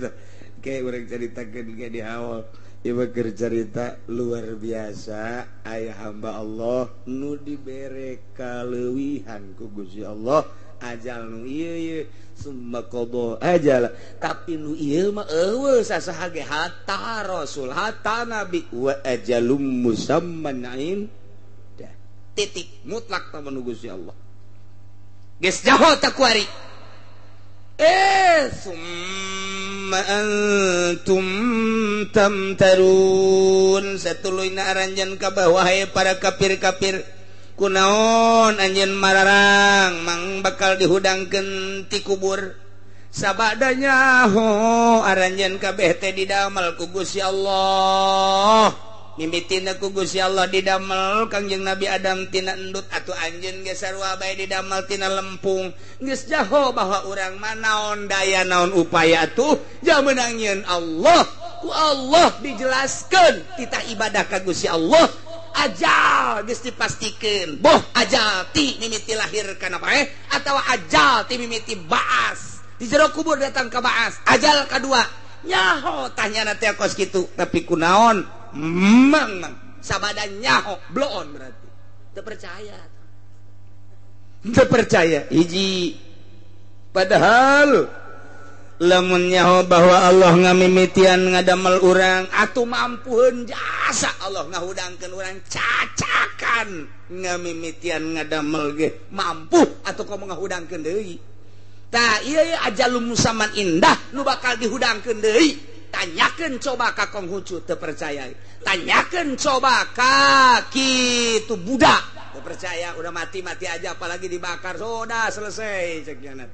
kayak urang caritakeun ge di awal. Ieu keur carita luar biasa aya hamba Allah nu dibere kaleuwihan ku Gusti Allah ajal nu ieu ieu summa qada ajal tapi nu ieu mah eueuh sasaha ge hatta rasul hatta nabi wa ajalum musamman indah titik mutlak ta manu Gusti Allah geus jaho ta kuari summa antum tamtarun satuluyna aranjeun ka wahai para kafir-kafir kunaon anjeun mararang mang bakal dihudangkeun ti kubur sabadanya ho aranjeun kabeh teh didamel ku Gusti Allah mimitina ku Gusti Allah didamel Kangjeng Nabi Adam tina endut atuh anjeun ge sarua bae didamel tina lempung geus jaho bahwa urang mah naon daya naon upaya tuh jamenang nyieun Allah ku Allah dijelaskeun titah ibadah ka Gusti Allah ajal geus dipastikeun boh ajal ti mimiti lahir kana bae atawa ajal ti mimiti baas di jero kubur datang ka baas ajal kadua nyaho tanyana teh kos kitu tapi kunaon mang sabada nyaho bloon berarti teu percaya teu percaya hiji padahal lamun nyaho bahwa Allah ngamimitian ngadamel urang atuh mampuheun jasa Allah ngahudangkeun urang cacakan ngamimitian ngadamel ge mampu atuh komo ngahudangkeun deui tah ieu ajalum musamman indah nu bakal dihudangkeun deui tanyakeun coba ka Konghucu teu percaya tanyakeun coba ka kitu Buddha teu percaya udah mati-mati aja apalagi dibakar sudah selesai cek nya.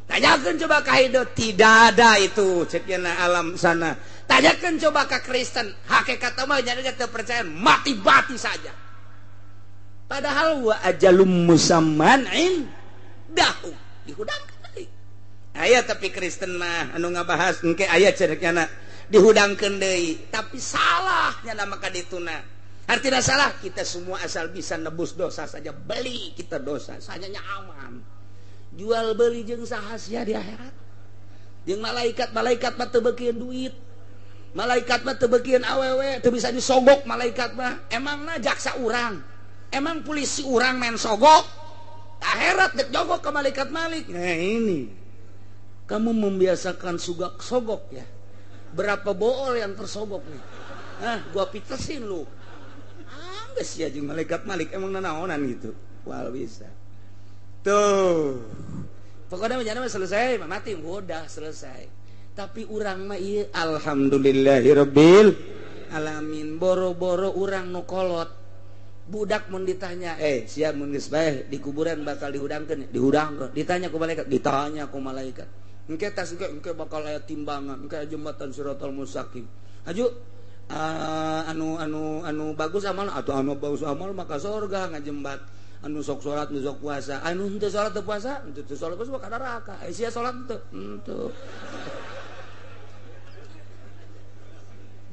Tanyakan coba ka Hindu, tidak ada itu cek nya alam sana. Tanyakan coba ka Kristen, hakikat mah jadi teu percaya mati-mati saja. Padahal wa ajalum musamman indahu dihudangkeun deui. Aya tapi Kristen mah anu ngabahas engke aya cenah dihudangkeun deui, tapi salah nya maka dituna. Artinya salah kita semua asal bisa nebus dosa saja, beli kita dosa sanyanya aman. Jual beli jeung saha sia di akhirat. Jeung malaikat, malaikat mah teu beukieun duit. Malaikat mah teu beukieun awewe, teu bisa disogok malaikat mah. Emangna jaksa urang, emang polisi urang main sogok. Akhirat dek jogok ke malaikat Malik. Nah ini kamu membiasakan sugak sogok ya. Berapa bool yang tersogok nih? Nah, gua pitesin lu. Geus sia jeung malaikat Malik emang nanaonan gitu. Wal bisa. Tuh. Pokoknya mah selesai, mati udah selesai. Tapi urang mah ieu alhamdulillahirabbil alamin, boro-boro urang nu kolot. Budak mun ditanya, siap mun geus bae di kuburan bakal dihudangkeun, dihudangkeun. Ditanya ku malaikat, ditanya ku malaikat. Engke tas engke bakal aya timbangan, engke jembatan Siratal Mustaqim. Haju anu anu anu bagus amal atau anu bagus amal maka surga ngajembat. Anu sok salat nu sok puasa, anu henteu salat teu puasa, henteu salat puasa ka neraka. Sia salat henteu, henteu.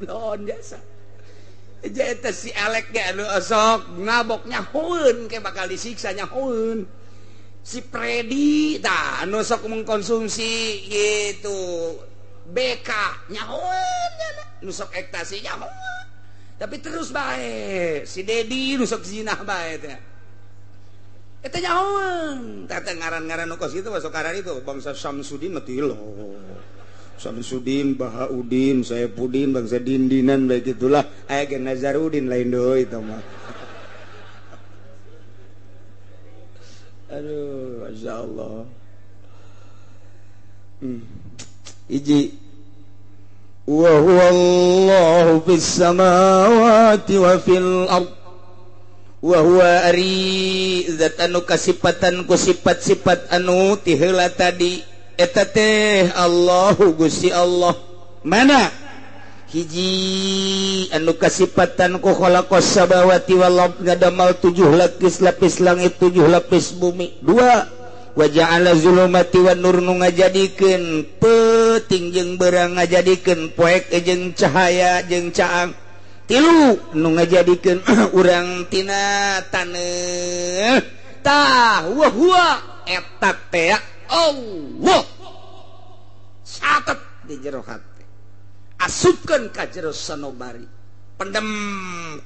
Belon jasa. Eta si Alek ge anu sok ngabok nyahoeun ke bakal disiksa nyahoeun. Si Predi tah anu sok mengkonsumsi gitu BK nyahoeun nu sok ekstasi nyahoeun. Tapi terus bae si Dedi nu sok zinah bae teh. Eta nyahoeun. Tah teh ngaran-ngaran nu kos kitu masuk karan itu bangsa Samsudin mah teu. Samsudin, Bahaudin, Saepudin, bangsa Dindinan baik itulah. Aya ge Nazarudin lain deui itu mah. Aduh, masya Allah. Iji. Wa huwallahu fis samawati wa fil ard. Wa huwa ari zat anu kasipatan ku sifat-sifat anu ti heula tadi. Eta teh Allahu Gusti Allah. Mana hiji anu kasipatan ku khalaqas samawati wal ard, ngadamal 7 lapis langit, 7 lapis bumi. 2 wa ja'ala zulumati wan nur, nu ngajadikeun peuting jeung beurang, ngajadikeun poek jeung cahaya jeung caang. 3 nu ngajadikeun urang tina taneuh. Tah wa huwa eta teh Allah. Catet di jero hati, asupkeun ka jero sanobari, pendem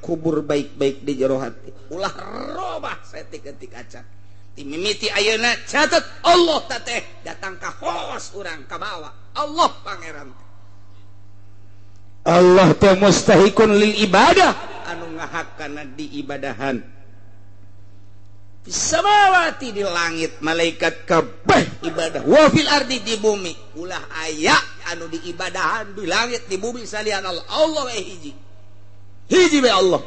kubur baik-baik di jero hati, ulah robah setik-etik acan. Timimiti ayeuna catet Allah teh datang ka hoos urang ka bawa Allah pangeran. Allah teh mustahikun lil ibadah, anu ngahakana diibadahan. Samawati di langit malaikat kabeh ibadah, wa fil ardi di bumi ulah aya anu diibadahan di langit di bumi salian Allah. Allah we hiji, hiji we Allah.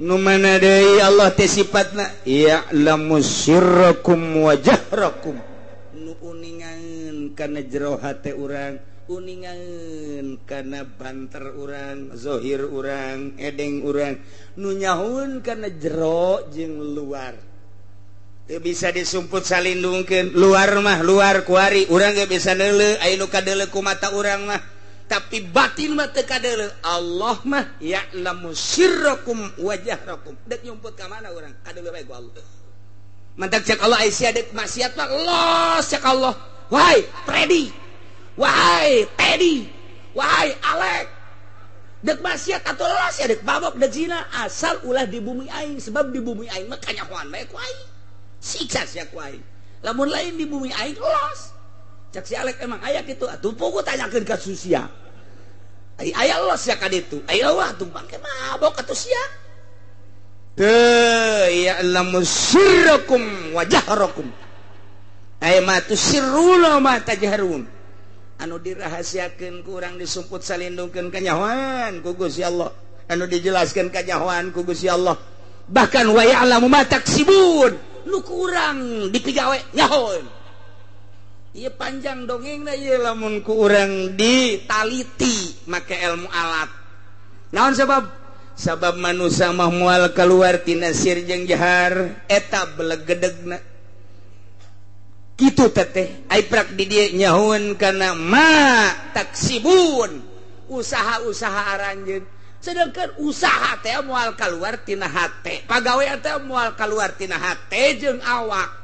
Nu mana deui Allah teh sifatna ya'lamu sirrakum wa jahrakum, nu uningan kana jero hate urang, uningan kana banter urang, zahir urang, edeng urang, nu nyahoeun kana jero jeung luar. Teu bisa disumput salindungkeun. Luar mah luar kuari urang ge bisa neuleuh, aya nu kadeuleuh ku mata urang mah, tapi batin mah teu kadeuleuh. Allah mah ya'lamu sirrakum wa jahrakum. Dek nyumput ka mana urang kadeuleuh bae ku Allah. Mantak cek Allah aya sia dek maksiat mah los cek Allah. Wahai Predi, wahai Teddy, wahai Alek, dek maksiat atau los ya dek babok dek zina, asal ulah di bumi aing, sebab di bumi aing mah kanyahoan bae ku aing. Siksa sia ku aing. Lamun lain di bumi aing los. Cak si Alek emang aya kitu, atuh pugu tanyakeun ka susia. Ai aya los sia ka ditu. Ai wah tuh bangke mabok atuh sia. Teu ya'lamu sirrakum wa jahrakum. Ai ma tusirruna ma tajharun. Anu dirahasiakeun ku urang disumput salindungkeun kanyahoan ku Gusti Allah. Anu dijelaskeun kanyahoan ku Gusti Allah. Bahkan wa ya'lamu ma taksibun. Nu kurang dipigawe nyahoeun. Ieu panjang dongengna ieu lamun ku urang ditaliti make ilmu alat. Naon sebab? Sabab manusia mah moal keluar tina sir jeung jahar eta belegedegna. Kitu teteh ai prak di dieu nyahoeun kana ma taksibun, usaha-usaha aranjeun. Sedangkan usaha teh moal kaluar tina hate, pagawean teh moal kaluar tina hate jeung awak.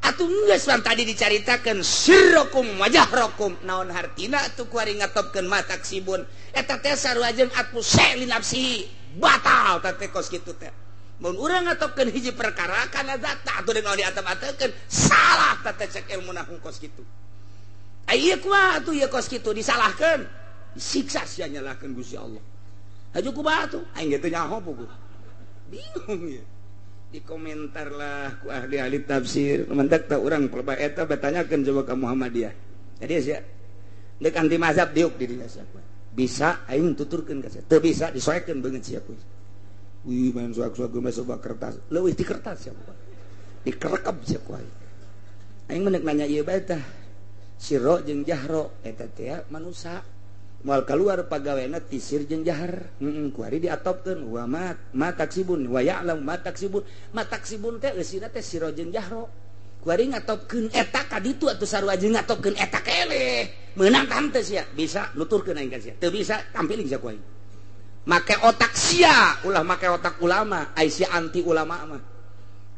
Atuh geus pan tadi dicaritakeun sirrokum wajahrokum, naon hartina atuh kuari ngatopkeun ma taksibun. Eta teh sarua jeung atmu li nafsi, batal teh kos kitu teh. Mun urang ngatopkeun hiji perkara kana zat atuh deung diatep-atekeun salah teh cek ilmu nahwu kos kitu. Ai ieu kumaha atuh ieu kos kitu disalahkeun, disiksa sia nyalahkeun Gusti Allah. Haju ku batu, aing ge teu nyaho puguh. Bingung ya. Dikomentar lah ku ahli-ahli tafsir. Mendak tah urang pelebah eta batanyakeun coba ka Muhammadiyah. Jadi sia deuk anti mazhab diuk di dinya sia. Bisa aing tuturkeun ka sia. Teu bisa disoekeun beungeut sia kuy. Wih main soak-soak geus coba kertas. Leuwih ti kertas sia ku. Dikerekep sia ku aing. Aing mah nanya ieu bae tah. Siro jeung jahro eta teh manusa. Moal keluar pagawena tisir jeung jahar. Kuari diatopkeun wa ma taksibun wa ya'lam ma taksibun. Ma taksibun teh eusina teh siro jeung jahro. Kuari ngatopkeun eta ka ditu atuh sarua jeung ngatopkeun eta keleh. Meunang tah teh sia, bisa nuturkeun aing ka sia. Teu bisa tampiling sia ku aing. Make otak sia, ulah make otak ulama, ai sia anti ulama mah.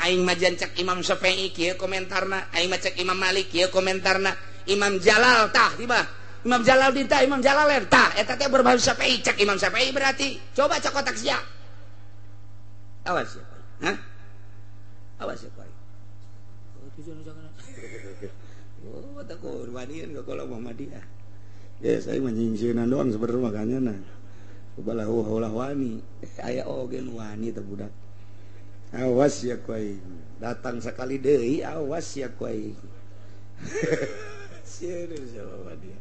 Aing mah cek Imam Syafi'i kieu komentarna, aing mah cek Imam Malik kieu komentarna, Imam Jalal tah tiba. Imam Jalal dinta, Imam Jalalain tah eta teh berbahasa Syafi'i, cek Imam Syafi'i berarti. Coba cek otak sia. Awas ya, hah? Awas ya, Pak. Oh, tujuan jangan. Oh, tak kurbanin ke kalau Muhammadiyah. Ya, saya menyingsieunan doang sebenarnya makanya nah. Ubalah ulah wani. Aya oge nu wani teh budak. Awas ya kuai. Datang sekali deui, awas ya kuai. Sieun sama dia.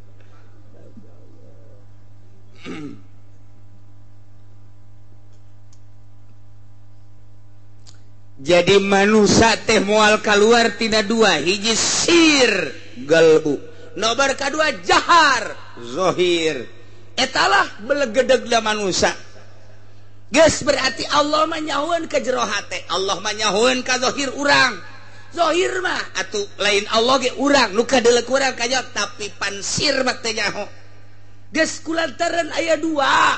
Jadi manusia teh moal keluar tina dua, hiji sir galbu, nobar kadua jahar zohir. Etalah belegedegna manusia. Geus berarti Allah mah nyahoeun ka jero hate, Allah mah nyahoeun ka zohir urang. Zohir mah atuh lain Allah ge urang nu kadeuleu urang kajak, tapi pansir mah teh nyaho. Geus kulantaran aya dua,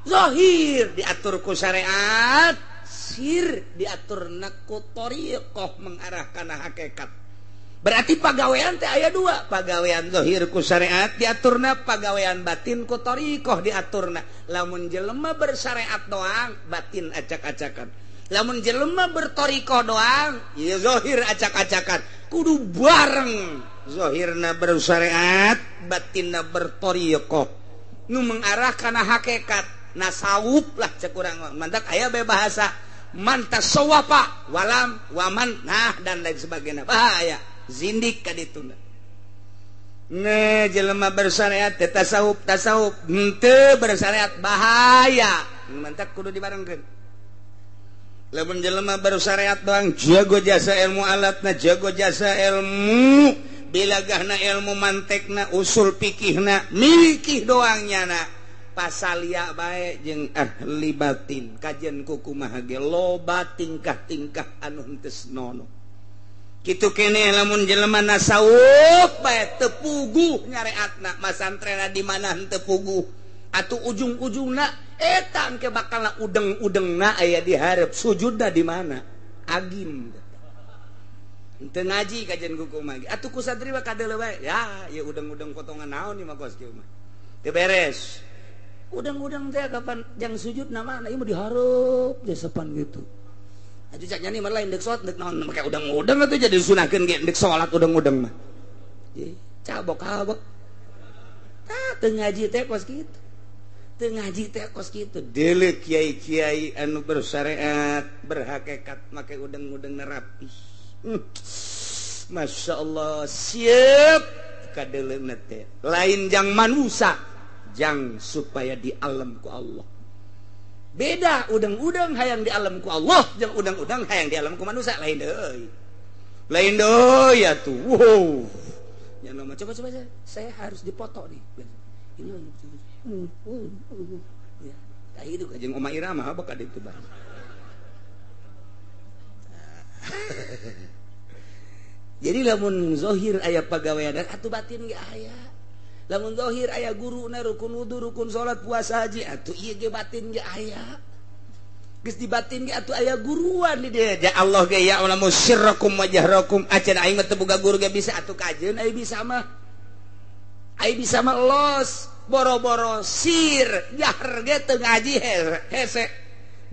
zohir diatur ku syariat, sir diatur ku thariqah mengarah kana hakikat. Berarti pagawean teh aya dua, pagawean zohir ku syariat diaturna, pagawean batin ku thariqah diaturna. Lamun jelema bersyariat doang, batin acak-acakan. Lamun jelema berthariqah doang, ya zohir acak-acakan. Kudu bareng. Zohirna bersyariat, batinna berthariqah. Nu mengarah kana hakikat, nasawuf lah cek urang. Mantak aya bae bahasa man tasawwafa walam waman nah dan lain sebagainya. Bahaya, zindik ka dituna. Ne jelema bersyariat teh tasawuf, tasawuf henteu bersyariat bahaya. Mantak kudu dibarengkeun. Lamun jelema bersyariat doang jago jasa ilmu alatna, jago jasa ilmu bilagahna, ilmu mantekna, usul pikihna, mikih doang nyana. Pasalia bae jeung ahli batin, kajian kuku kumaha ge loba tingkah-tingkah anu henteu senono. Kitu keneh lamun jelema nasawuf bae teu puguh nyareatna, masantrena di mana henteu puguh. Atuh ujung-ujungna eta engke bakalna udeng-udengna aya di hareup, sujudna di mana? Agim. Teu ngaji kajian kuku mah. Atuh ku santri mah kadeuleu bae. Ya, ieu udeng-udeng potongan naon ieu mah kos kieu mah. Teu beres. Udeng-udeng teh kapan jang sujud na mana? Ieu mah dihareup jasepan gitu. Atuh cak nyani mah lain deuk salat deuk naon make udeng-udeng atuh jadi sunahkeun ge deuk salat udeng-udeng mah. Cabok-cabok. Tah teu ngaji teh kos kitu. Teu ngaji teh kos kitu. Deuleu kiai-kiai anu bersyariat, berhakikat make udeng-udeng rapi. Masya Allah, siap kadeuleu teh. Lain jang manusia, jang supaya di alam ku Allah. Beda udang-udang hayang di alam ku Allah, jeung udang-udang hayang di alam ku manusia lain deui. Lain deui atuh. Wow. Ya nama coba saya harus dipoto nih. Ini ya, tah itu jeung Oma Irama apa ka ditu bah. Jadi lamun zohir aya pagawean atuh batin ge aya. Lamun zahir aya guruna rukun wudu, rukun salat, puasa, haji, atuh ieu ge batin ge aya. Geus di batin ge atuh aya guruan di dieu. Ya Allah ge ya alamu sirrakum wa jahrakum. Acan aing mah teu boga guru ge bisa atuh kajeun aya bisa mah. Aya bisa mah los boro-boro sir jahar ge teu ngaji hese.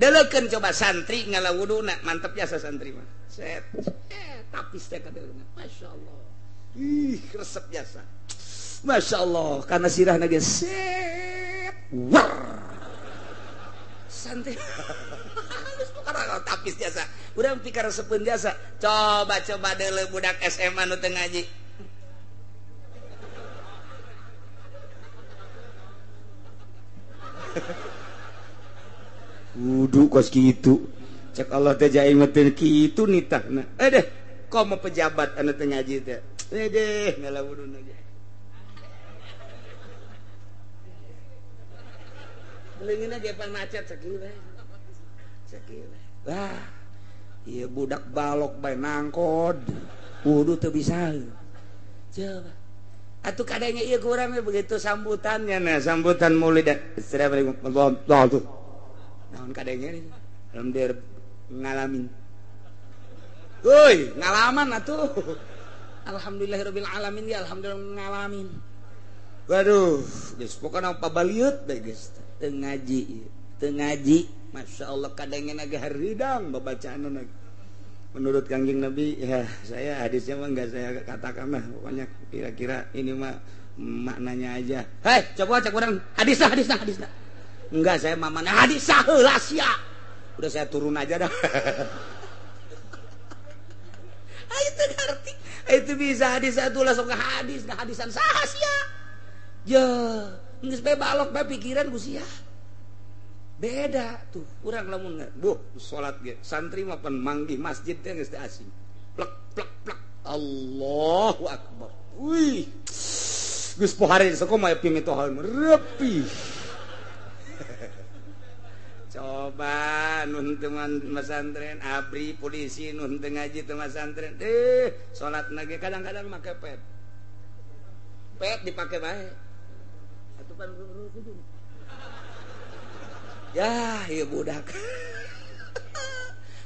Deleukeun coba santri ngala wuduna, mantep jasa santri mah. Set. Tapis teh kadeuleukeun. Masyaallah. Ih, resep jasa. Masya Allah, karena sirah nage set, war, santai, halus bukan tapis jasa, udah pikir resepeun jasa, coba-coba deuleu budak SMA nu teu ngaji, wudu kos kitu, cek Allah teh jaing mah teu kitu nitahna, deh, komo pejabat anu teu ngaji teh, deh ngala wuduna ge. Leungeunna ge pan macet sakieu bae. Sakieu bae. Wah, ieu budak balok bae nangkod. Wudu teu bisa. Coba. Atuh kadangnya ieu ku urang begitu sambutannya nah, sambutan maulid. Assalamualaikum warahmatullahi wabarakatuh. Naon kadangnya alhamdulillah ngalamin. Euy, ngalaman atuh. Alhamdulillahirabbil alamin ya alhamdulillah ngalamin. Waduh, geus pokona pabaliut bae geus. Teu ngaji, Masya Allah kadangnya naga haridang babacaanna. Menurut Kangjeng Nabi, ya saya hadisnya mah enggak saya katakan lah, pokoknya kira-kira ini mah maknanya aja. Hei, coba cek orang hadis lah, hadis lah, hadis lah. Enggak, saya mamana hadis sah heula sia. Udah saya turun aja dah. Ah itu ngerti. Itu bisa hadis satu langsung ke hadis, ke hadisan sah sia. Ya. Geus bae balok bae pikiran ku sia. Beda tuh urang lamun buh salat ge santri mah pan manggih masjid teh geus teu asing. Plek plek plek Allahu akbar. Wih. Geus pohare sakumaha pimitohan repi. Coba nun teu masantren abri polisi nun teu ngaji teu masantren. Salatna ge kadang-kadang make pet. Pet dipake bae. Ya, iya budak.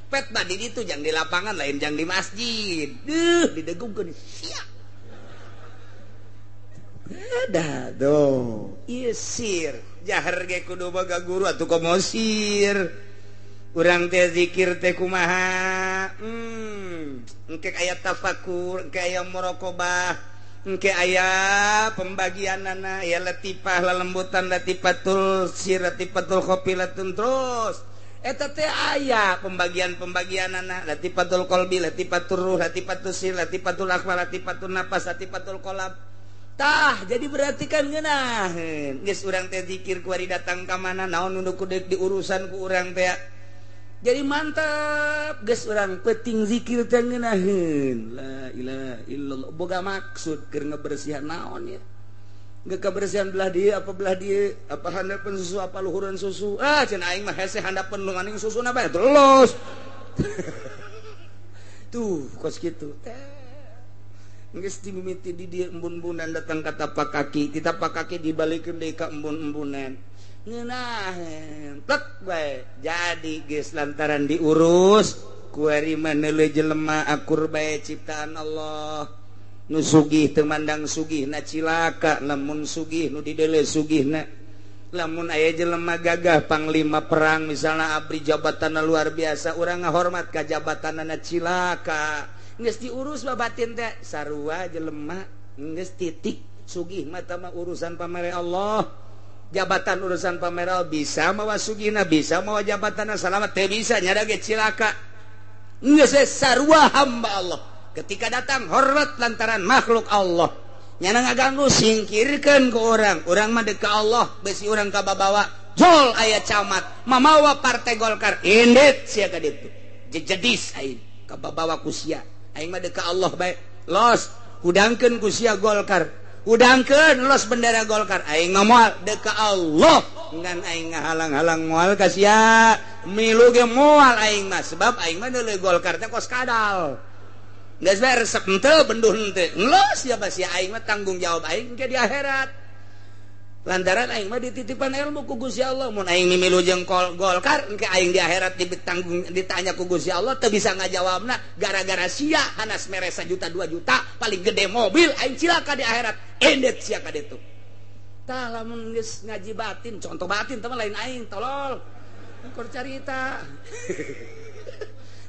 Pet badi itu jang di lapangan lain jang di masjid. Duh, didegungkeun sia. Beda tuh. Ieu sir, jahar ge kudu boga guru atuh komo sir. Urang teh zikir teh kumaha? Engke aya tafakur, engke aya muraqabah. Engke aya pembagianana ya latifah lalembutan latifatul sir latifatul khofilatun terus eta teh aya pembagian-pembagianana latifatul qalbi latifatul ruh latifatul sir latifatul akhwa latifatul nafas latifatul qalb tah jadi berarti kan ngeunaheun geus urang teh zikir kuari datang ka mana naon nu kudu diurusan ku urang teh jadi mantap geus urang penting zikir teh ngeunaheun la ilaha illallah boga maksud keur ngebersihan naon ya geus kabersihan belah dieu apa belah dieu apa handapeun susu apa luhureun susu ah cenah aing mah hese handapeun lu maning susuna bae terus tuh kos kitu teh geus dimimiti di dieu embun-embunan datang ka tapak kaki ti tapak kaki dibalikeun deui ka embun-embunan ngeunaheun plek bae jadi geus lantaran diurus kuari mah neuleuh jelema akur bae ciptaan Allah nu sugih teu mandang sugihna cilaka lamun sugih nu dideuleu sugihna lamun aya jelema gagah panglima perang misalna abri jabatanna luar biasa urang ngahormat ka jabatanna cilaka geus diurus babatin teh sarua jelema geus titik sugih mah tah urusan pamere Allah jabatan urusan pameral bisa mawa sugihna bisa mawa jabatanna salamat teu bisa nyada ge cilaka geus sarua hamba Allah ketika datang hormat lantaran makhluk Allah nyana ngaganggu singkirkeun ku urang urang mah deuk ka Allah besi urang ka babawa jol aya camat mamawa partai Golkar indit sia ka ditu jejedis aing ka babawa ku sia aing mah deuk ka Allah bae los hudangkeun ku sia Golkar udangkeun los bendera Golkar aing mah moal deuk ka Allah ngan aing ngahalang-halang moal ka sia milu ge moal aing mah sebab aing mah deuleu Golkar teh kos kadal geus bae resep henteu benduh henteu los sia sia aing mah tanggung jawab aing ke di akhirat. Lantaran aing mah dititipan ilmu ku Gusti Allah, mun aing mimilu jeung Golkar engke aing di akhirat ditanggung ditanya ku Gusti Allah teu bisa ngajawabna gara-gara sia hanas mere 1 juta 2 juta paling gede mobil aing cilaka di akhirat endet sia ka ditu. Tah lamun geus ngaji batin, contoh batin teh lain aing tolol. Keur carita.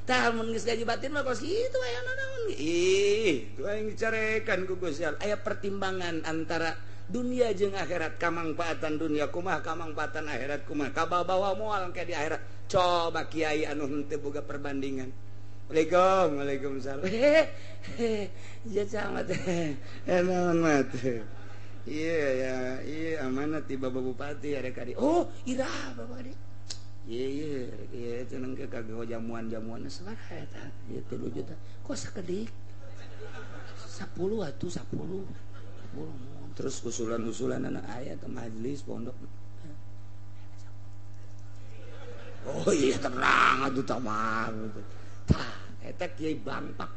Tah mun geus ngaji batin mah kos kitu aya naon. Ih, tu aing dicarekan ku Gusti Allah. Aya pertimbangan antara dunia jeung akhirat, kamangfaatan dunia kumaha, kamangfaatan akhirat kumaha, kabawa moal engke di akhirat. Coba kiai anu henteu boga perbandingan. Waalaikumsalam, waalaikumsalam. Hehehe, camat. Naon mat. Iya ya, iya amanat ti Bapak Bupati ada kadi. Oh, ira Bapak kadi. Iya iya, iya cenah ke kagak jamuan-jamuan sabaraha eta? Ieu 3 juta. Kok sakedik? 10 atuh 10. 10. Terus usulan-usulan anak ayah ke majelis pondok. Oh iya tenang atuh tamah. Tah eta kiai bangpak.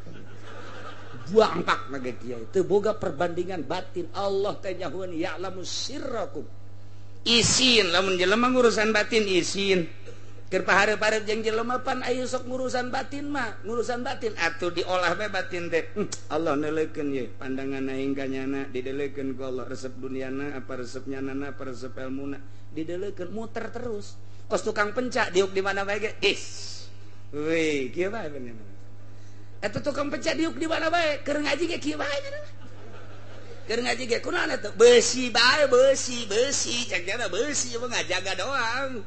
Bangpak mah kiai. Teu boga perbandingan batin. Allah teh nyahueun ya'lamu sirrakum. Isin lamun jelema ngurusan batin isin. Keur pahareup-hareup jeung jelema pan aya sok ngurusan batin mah, ngurusan batin atuh diolah bae batin teh. Allah neuleukeun ye pandangan aing ka nyana dideulekeun ku Allah resep duniana apa resep nyanana apa resep elmuna dideulekeun muter terus. Kos tukang pencak diuk di mana bae ge is. Weh, kieu bae bener. Eta tukang pencak diuk di mana bae keur ngaji ge kieu bae nya. Keur ngaji ge kunaon eta beusi bae beusi beusi cek nya beusi mah ngajaga doang.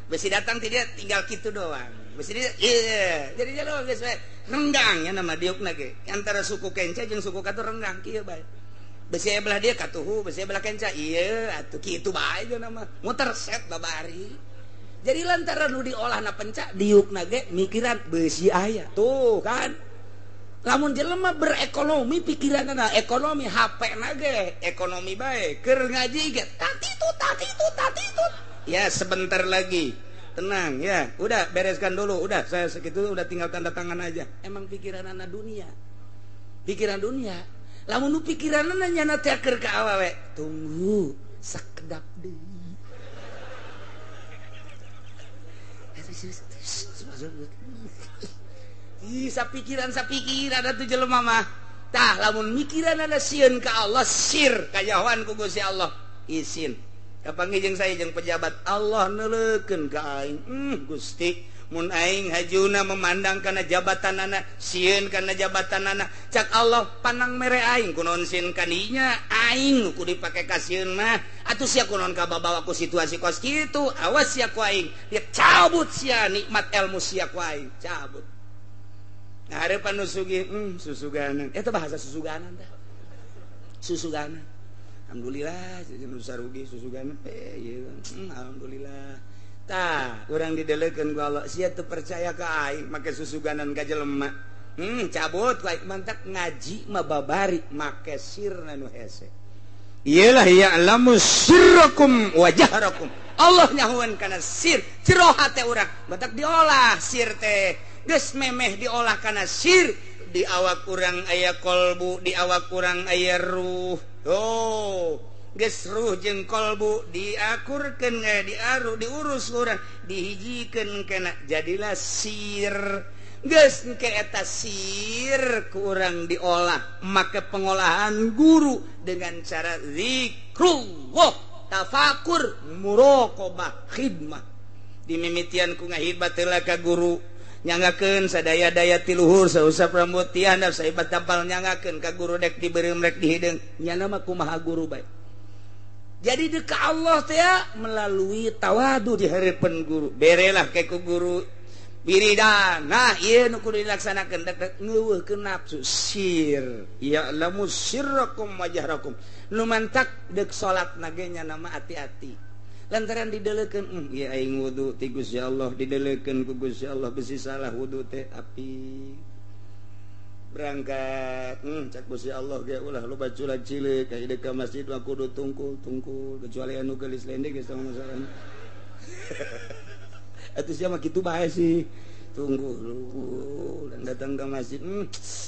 Besi datang tidak tinggal gitu doang. Besi dia iya, jadi dia doang geus we. Renggang nya nama diukna ge. Antara suku kenca jeung suku katu renggang kieu bae. Besi belah dia katuhu, besi belah kenca ieu atuh kitu bae ge nama. Muter set babari. Jadi lantaran nu diolahna pencak diukna ge mikiran besi aya. Tuh kan. Lamun jelema berekonomi pikiranna ekonomi HP na ge ekonomi bae. Keur ngaji ge tatitut tatitut tatitut. Ya sebentar lagi, tenang ya, udah bereskan dulu, udah saya segitu udah tinggal tanda tangan aja. Emang pikiran anak dunia, pikiran dunia. Lamun nu pikiran nyana teh keur ka awewe, tunggu sakedap deui. Ih, sapikiran sapikiran atuh jelema mah. Tah lamun mikiran ada sieun ka Allah, sir kajahoan ku Gusti Allah, isin. Kapanggih jeung saya jeung pejabat Allah neuleukeun ka aing. Gusti, mun aing hajuna memandang kana jabatanana, sieun kana jabatanana. Cak Allah panang mere aing kunaon sieun kaninya, aing nu kudu dipake ka sieun mah. Atuh sia kunaon kababawa ku situasi kos kitu, awas sia ku aing. Dia cabut sia nikmat ilmu sia ku aing, cabut. Nah, harapan nu sugih, susuganan. Eta bahasa susuganan tah. Susuganan. Alhamdulillah nu sarugi susuganan ieu. Alhamdulillah. Tah, urang didelekeun ku Allah, sia teu percaya ka aing make susuganan ka jelema. Cabut ku aing mantak ngaji mah babari make sirna nu hese. Iyalah ya'lamu sirrakum wa jahrakum. Allah nyahuan kana sir, jero hate urang. Mantak diolah sir teh. Geus memeh diolah kana sir, di awak urang aya kolbu, di awak urang aya ruh. Oh, geus ruh jeung kolbu diakurkeun diaru diurus urang, dihijikeun kana jadilah sir. Geus engke eta sir ku urang diolah make pengolahan guru dengan cara zikrullah, tafakur, muraqabah, khidmah. Dimimitian ku ngahidmat heula ka guru. Nyangakeun sadaya-daya ti luhur sausap rambut ti handap saibat tapal nyangakeun ka guru dek dibeureum rek dihideung nyana mah kumaha guru bae. Jadi deuk ka Allah teh melalui tawadu di hareupeun guru. Berelah ke ku guru wiridan. Nah ieu nu kudu dilaksanakeun dek ngeuweuhkeun nafsu sir. Ya'lamu sirrakum wa jahrakum. Nu mantak deuk salat na ge nyana mah ati-ati. Lantaran didelekeun ieu aing wudu ti Gusti Allah didelekeun ku Gusti Allah besi salah wudu teh api berangkat cak Gusti Allah ge ulah loba culag cileuk ka ka masjid mah kudu tungkul tungkul kecuali anu geulis lendek geus tong masalah. Atuh sia mah kitu bae sih Tunggu datang ke masjid,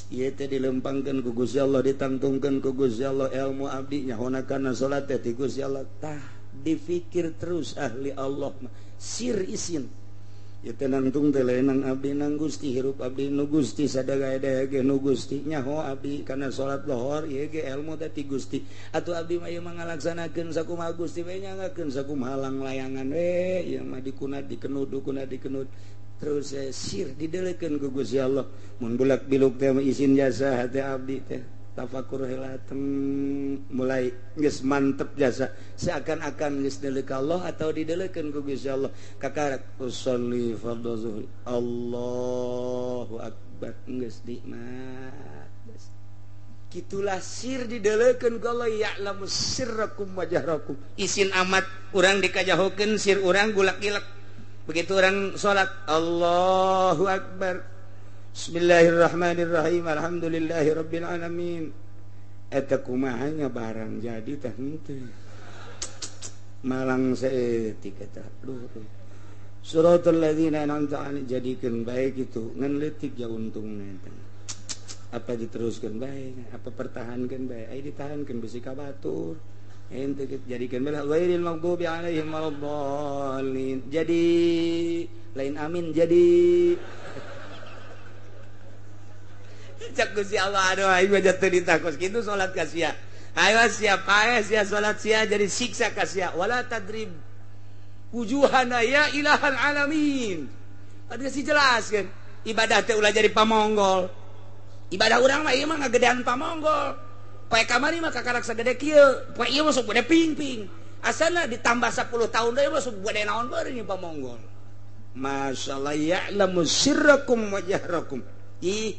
ieu teh dilempangkeun ku Gusti Allah, ditangtungkeun ku Gusti Allah ilmu abdi nyahona kana salat teh ti Gusti Allah. Tah difikir terus ahli Allah mah sir isin. Ieu teh nangtung teh lain abdi nang Gusti, hirup abdi nu Gusti, sadaya ge nu Gusti, nyaho abdi kana salat lohor ieu ge ilmu teh ti Gusti. Atuh abdi mah ieu mah ngalaksanakeun sakumaha Gusti we, nyangakeun sakumaha langlayangan we, ieu mah dikunat dikenud, dikunat dikenud. Terus sir didelekeun ku Gusti Allah. Mun bulak biluk teh isin jasa hati abdi teh tafakur heula mulai geus mantep jasa, seakan-akan geus deleuk Allah atau didelekeun ku Gusti Allah. Kakarak usolli fardhu zuhri, Allahu akbar, geus nikmat. Kitulah sir didelekeun ku Allah, ya'lamu sirrakum wa jahrakum. Isin amat urang dikajahokeun sir urang gulak-gilak. Begitu orang sholat Allahu Akbar, Bismillahirrahmanirrahim, alhamdulillahirabbil alamin. Eta kumahanya barang jadi teh henteu malang saeutik eta. Duh, suratul ladzina an'amta alaihim, jadikeun bae kitu ngan leutik ja untungna eta. Apa diteruskeun bae, apa pertahankeun bae, ai ditahankeun besi ka batur. Ente jadikan bela ghairil maghdubi alaihim waladdallin. Jadi lain amin jadi. Cak Gusti Allah, aduh aing mah jatuh ditakos kitu salat ka sia. Ayo sia paeh sia salat sia jadi siksa ka sia. Wala tadrib wujuhana ya ilahal alamin. Ada sih jelas kan. Ibadah teh ulah jadi pamonggol. Ibadah urang mah ieu mah ngagedean pamonggol. Poe kamari mah kakarak sagede kieu, poe ieu masuk gede ping-ping. Asana ditambah 10 tahun deui masuk gede naon beureun pamonggol. Masyaallah ya'lamu sirrakum wa jahrakum. Ih,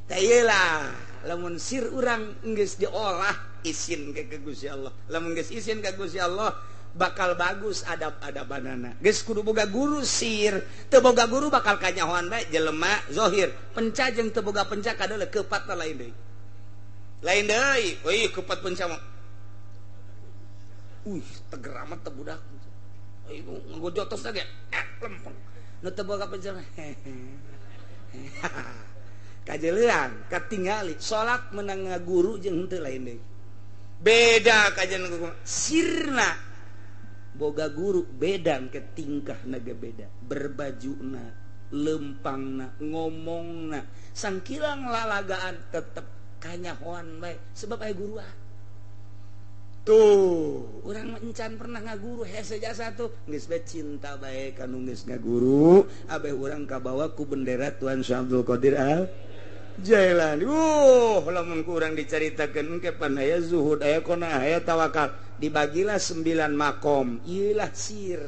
tah ieu lah lamun sir urang geus diolah isin ka Gusti Allah. Lamun geus isin ka Gusti Allah bakal bagus adab-adabanana. Geus kudu boga guru sir, teu boga guru bakal kanyahoan bae jelema zahir. Penca jeung teu boga penca kadeuleu keupatna lain deui. Lain deui, euy kepat penca mah. Uih, teger amat teh budak. Euy nggojotos ge, lempeng. Nu teu boga penca mah. Kajeleuan, katingali salat menang ngaguru jeung henteu lain deui. Beda kajian sirna boga guru beda ke tingkahna ge beda, berbajuna, lempangna, ngomongna, sangkilang lalagaan tetep kanyahoan bae sebab aya guruan. Tuh, urang encan pernah ngaguru hese jasa tuh geus bae cinta bae ka nu geus ngaguru, abeh urang kabawa ku bendera Tuan Syekh Abdul Qadir Al Jailani. Lamun ku urang dicaritakeun engke pan aya zuhud, aya qanaah, aya tawakal, dibagilah 9 makom. Ieu lah sir.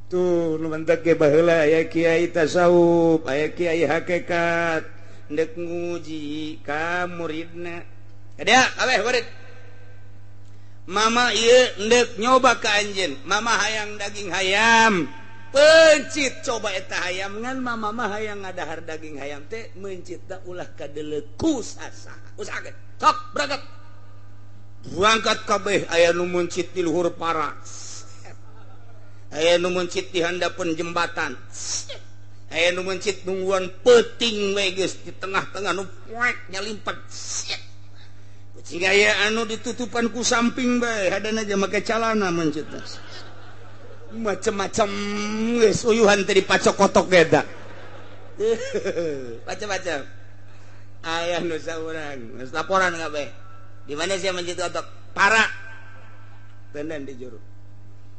Tuh nu mentek ge baheula aya kiai tasawuf, aya kiai hakikat. Ndek nguji ka muridna. Ada kabeh murid. Mama ieu ndek nyoba ka anjeun. Mama hayang daging hayam. Pencit coba eta hayam ngan mama mah hayang ngadahar daging hayam teh mencit da ulah kadeuleu ku sasaha. Usahakeun. Sok berangkat. Berangkat kabeh aya nu mencit di luhur para. Aya nu mencit di handapeun jembatan. Aya nu mencit nungguan peuting we geus di tengah-tengah nu poek nyalimpet. Kucing aya anu ditutupan ku samping bae hadana aja make calana mencit. Macem-macem geus uyuhan teh dipacok kotok ge eta. Macem-macem. Aya nu saurang geus laporan kabeh. Di mana sia mencit kotok? Para. Tenden di juru.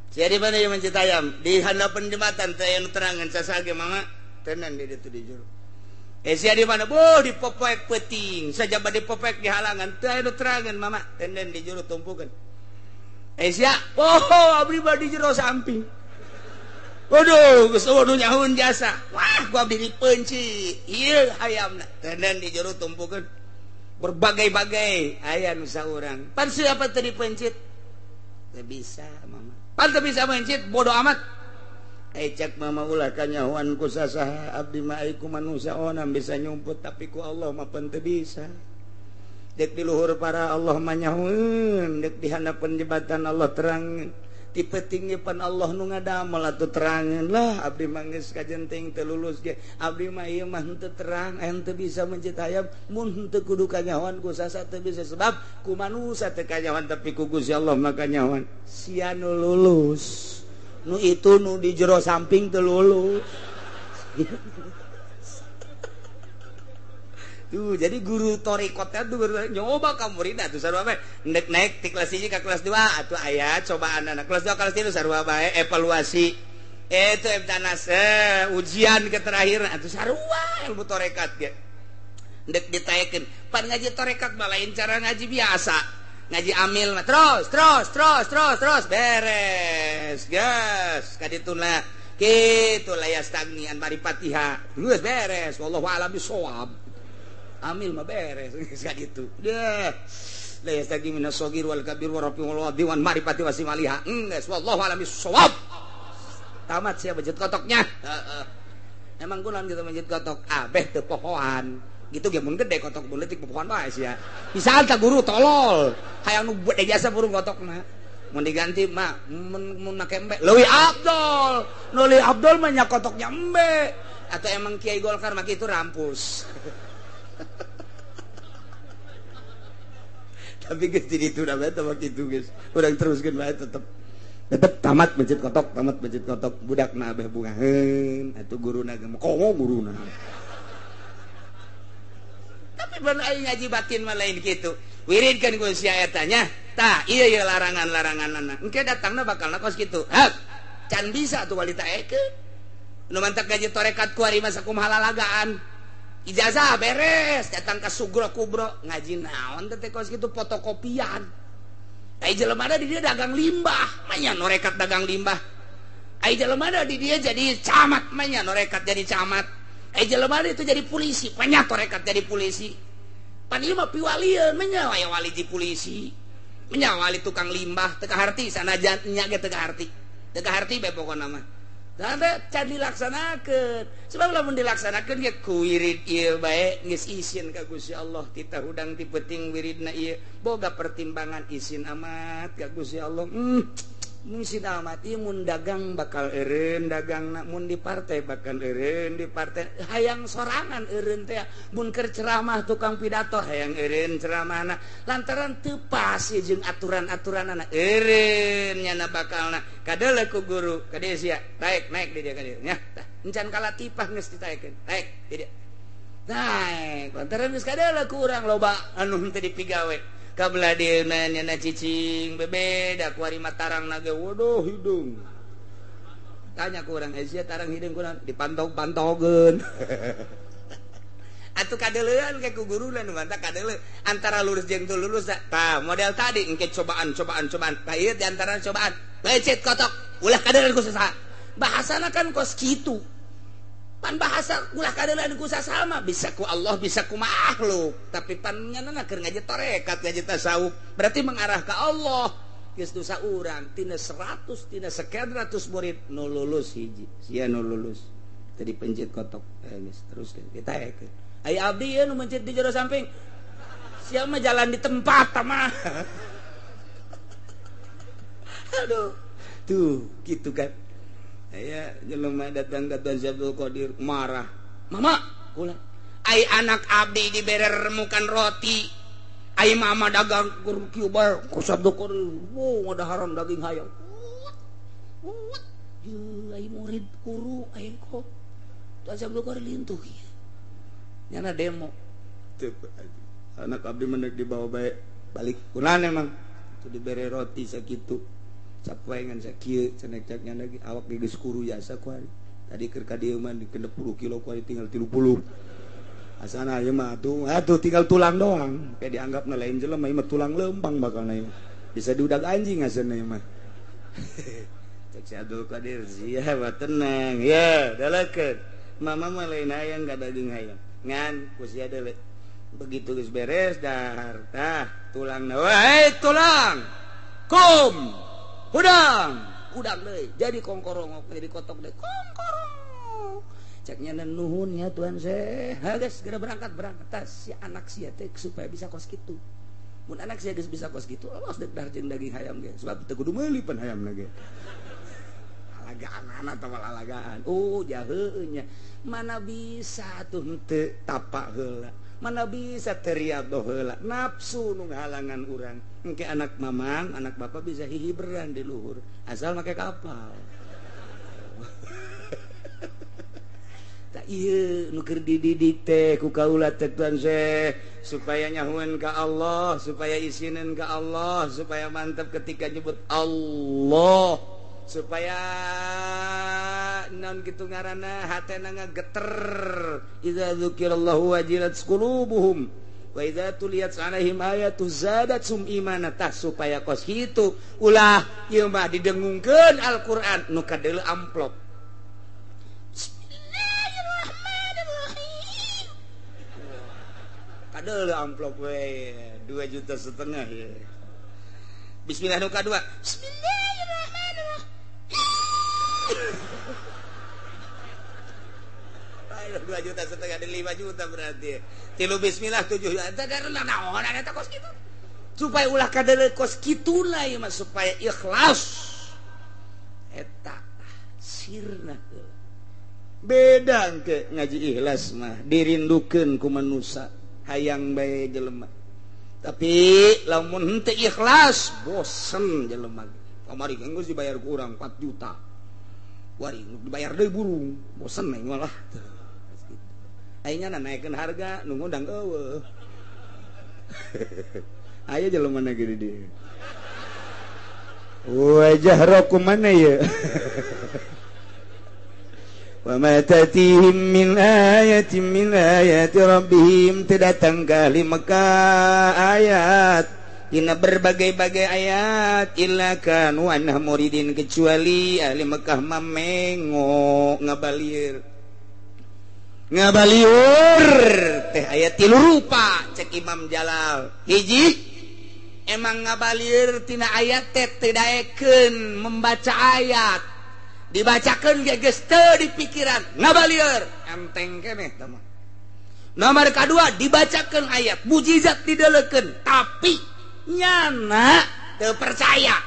Sia di mana yang mencit ayam? Di handapeun jembatan teh aya nu terangan sasage mama. Tenan di ditu di juru. Sia di mana? Boh di popoek peuting. Sajaba di popoek di halangan teu aya nu terangan mama. Tenden di juru tumpukeun. Sia, oh abdi mah di jero samping. Waduh, geus eueuh nu nyahueun jasa. Wah, ku abdi dipeunci. Ieu hayamna. Tenden di juru tumpukeun. Berbagai-bagai aya nu saurang. Pan siapa teu dipencit? Teu bisa mama. Pan teu bisa mencit bodoh amat. Cek mama ulah kanyahoan ku sasaha abdi mah ai ku manusia onam bisa nyumput tapi ku Allah mah pan teu bisa. Dek di luhur para Allah mah nyahueun, dek di handapeun jembatan Allah terang. Tipe tinggi pan Allah nu ngadamel atuh terangeun lah abdi mah geus kajenting teu lulus ge. Abdi mah ieu mah henteu terang, henteu bisa mencit hayam mun henteu kudu kanyahoan ku sasa teu bisa sebab ku manusa teu kanyahoan tapi ku Gusti Allah mah kanyahoan. Sia nu lulus. Nu itu nu di jero samping teu lulus. Tuh, jadi guru torikotnya tuh guru nyoba ka murid atuh sarua bae. Ndek naik ti kelas 1 ka kelas 2 atuh aya cobaan anak kelas 2 kelas 3 sarua bae evaluasi. Itu ebtanas ujian ke terakhir atuh sarua ilmu torekat ge. Ndek ditaekeun. Pan ngaji torekat mah lain cara ngaji biasa. Ngaji amil mah terus terus terus terus terus beres. Gas kadituna kitu la yastagni an marifatiha. Geus beres wallahu a'lam bissawab. Amil mah beres geus kitu. Deh. La yastagi minas sagir wal kabir wa rafi wal wadi wan marifati wasimaliha. Geus wallahu a'lam bissawab. Tamat sia masjid kotoknya. Heeh. Emang kunaon kitu masjid kotok? Abeh teu pohoan. Gitu ge mun gede kotok mun leutik pohoan bae sia. Bisa tah guru tolol. Hayang nu gede jasa burung kotokna. Mun diganti mah mun make embe leuwih abdol. Nu leuwih abdol mah nya kotoknya embe. Atau emang Kiai Golkar mah kitu rampus. Tapi geus di ditu da bae teh kitu geus. Urang teruskeun bae tetep. Tetep tamat masjid kotok, tamat masjid kotok. Budakna abeh bungaheun, atuh guruna ge komo guruna. Tapi ban aing ngaji batin mah lain kitu. Wiridkeun ku sia eta nya. Tah, ieu ieu larangan-laranganna. Engke datangna bakalna kos kitu. Hak, can bisa atuh wali taekeun. Nu mantak ngaji torekat kuari mah sakumaha lalagaan. Ijazah beres, datang ke sugro kubro ngaji naon teh kos kitu fotokopian. Ai jelema di dia dagang limbah, mah nya norekat dagang limbah. Ai jelema di dia jadi camat, mah nya norekat jadi camat. Ai jelema itu jadi polisi, mah nya torekat jadi polisi. Pan ieu mah piwalieun, mah nya aya wali di polisi. Mah nya wali tukang limbah, teu kaharti sanajan nya ge teu kaharti. Teu kaharti bae pokona mah. Tanda can dilaksanakeun. Sebab lamun dilaksanakeun ge ku wirid ieu bae geus isin ka Gusti Allah tita hudang ti peuting wiridna ieu boga pertimbangan isin amat ka Gusti Allah. Isin amat ieu mun dagang bakal eureun dagangna, mun di partai bakal eureun di partai, hayang sorangan eureun teh mun keur ceramah tukang pidato hayang eureun ceramahna lantaran teu pas jeung aturan-aturanana eureun nyana bakalna kadeuleu ku guru ka dieu sia naik naik di dia ka dieu nya tah encan kalatipah geus ditaekeun naik di dia naik lantaran geus kadeuleu ku urang loba anu henteu dipigawe kabelah dieuna nyana cicing bebeda ku ari mah tarangna ge waduh hidung tanya ku urang sia tarang hidung kunaon dipantog-pantogeun atuh kadeuleuan ke ku guruna nu mantap kadeuleu antara lurus jeung teu lulus tah model tadi engke cobaan cobaan cobaan tah ieu di antara cobaan lecet kotok ulah kadeuleuan ku saha bahasana kan kos kitu pan bahasa ulah kadeuleuan ku sasama bisa ku Allah bisa ku makhluk tapi pan nyana keur ngaji tarekat ngaji tasawuf berarti mengarah ke Allah geus dosa urang tina 100 tina sekian ratus murid nu lulus hiji sia nu lulus tadi pencet kotok geus teruskeun ditaekeun ai abdi ieu nu mencet di jero samping sia mah jalan di tempat mah aduh tuh gitu kan. Aya jelema datang ka Tuan Abdul Qadir marah. Mama, kula. Ai anak abdi dibere remukan roti. Ai mama dagang kur kieu bae ku Abdul Qadir. Wow, ngadaharan daging hayam. Wut. Yeuh, ai murid guru ai kok. Tuan Abdul Qadir lintuh ieu. Nyana demo. Teu anak abdi mendek dibawa bae balik. Kunaon emang? Teu dibere roti sakitu. Capoe ngan sakieu cenah cek nya lagi awak geus kuru jasa ku ari. Tadi keur ka dieu mah 60 kilo ku ari tinggal 30. Asana ieu mah atuh tinggal tulang doang. Kayak dianggapna lain jelema ieu mah tulang lempang bakalna ieu. Bisa diudag anjing asana ieu mah. Cek si Abdul Qadir sia mah tenang. Ya, dalakeun. Mama mah lain hayang ka daging hayam. Ngan ku sia deuleu. Begitu geus beres dahar tah tulangna. Wah, tulang. Kum. Hudang, hudang deui. Jadi kongkorongok, jadi kotok deui. Kongkorong. Cek nya nuhun nya Tuhan seh. Ha geus segera berangkat berangkat. Tas si anak sia teh supaya bisa kos kitu. Mun anak sia geus bisa kos kitu, awas dek dahar jeung daging hayam ge. Sebab teu kudu meuli pan hayam ge. Alagaan anak atau alagaan. Oh, jaheunya. Mana bisa tuh henteu tapak heula. Mana bisa teriadoh heula. Nafsu nu ngahalangan urang. Engke anak mamang, anak bapak bisa hihiberan di luhur asal make kapal. Tak ieu nu keur dididik teh ku kaula teh Tuan Syekh supaya nyahueun ka Allah, supaya isineun ka Allah, supaya mantap ketika nyebut Allah, supaya naon kitu ngaranna hatena ngageter. Idza dzukirallahu wajilat qulubuhum wa idza tuliyat alaihim ayatu zadatsum imana. Tah supaya kos kitu ulah ieu mah didengungkeun Al-Qur'an nu kadeuleu amplop. Kadeuleu amplop we 2,5 juta ya. Bismillah nu kadua. Bismillahirrahmanirrahim. 2,5 juta ada 5 juta berarti. Tilu bismillah 7 juta karena naon eta kos kitu. Supaya ulah kadeuleu kos kitu lah ieu mah supaya ikhlas. Eta sirna. Beda engke ngaji ikhlas mah dirindukeun ku manusa hayang bae jelema. Tapi lamun henteu ikhlas bosen jelema. Kamari geus dibayar ku urang 4 juta. Wari dibayar deui burung, bosen aing malah. Aingna naikeun harga nu ngundang eueuh. Aya jelema na gede dieu. Wajah roku mana ye? Wa ma tatihim min ayatin min ayati rabbihim, datang ka ahli Mekah ayat dina berbagai-bagai ayat illa kanu anha muridin, kecuali ahli Mekah mamengo ngabalir. Ngabaliur teh ayat tilu rupa cek Imam Jalal. Hiji emang ngabalir tina ayat teh teu daekeun membaca ayat, dibacakeun ge geus teu di pikiran, ngabalieur enteng keneh tah mah. Nomor kadua dibacakeun ayat mujizat didelekeun tapi nyana teu percaya,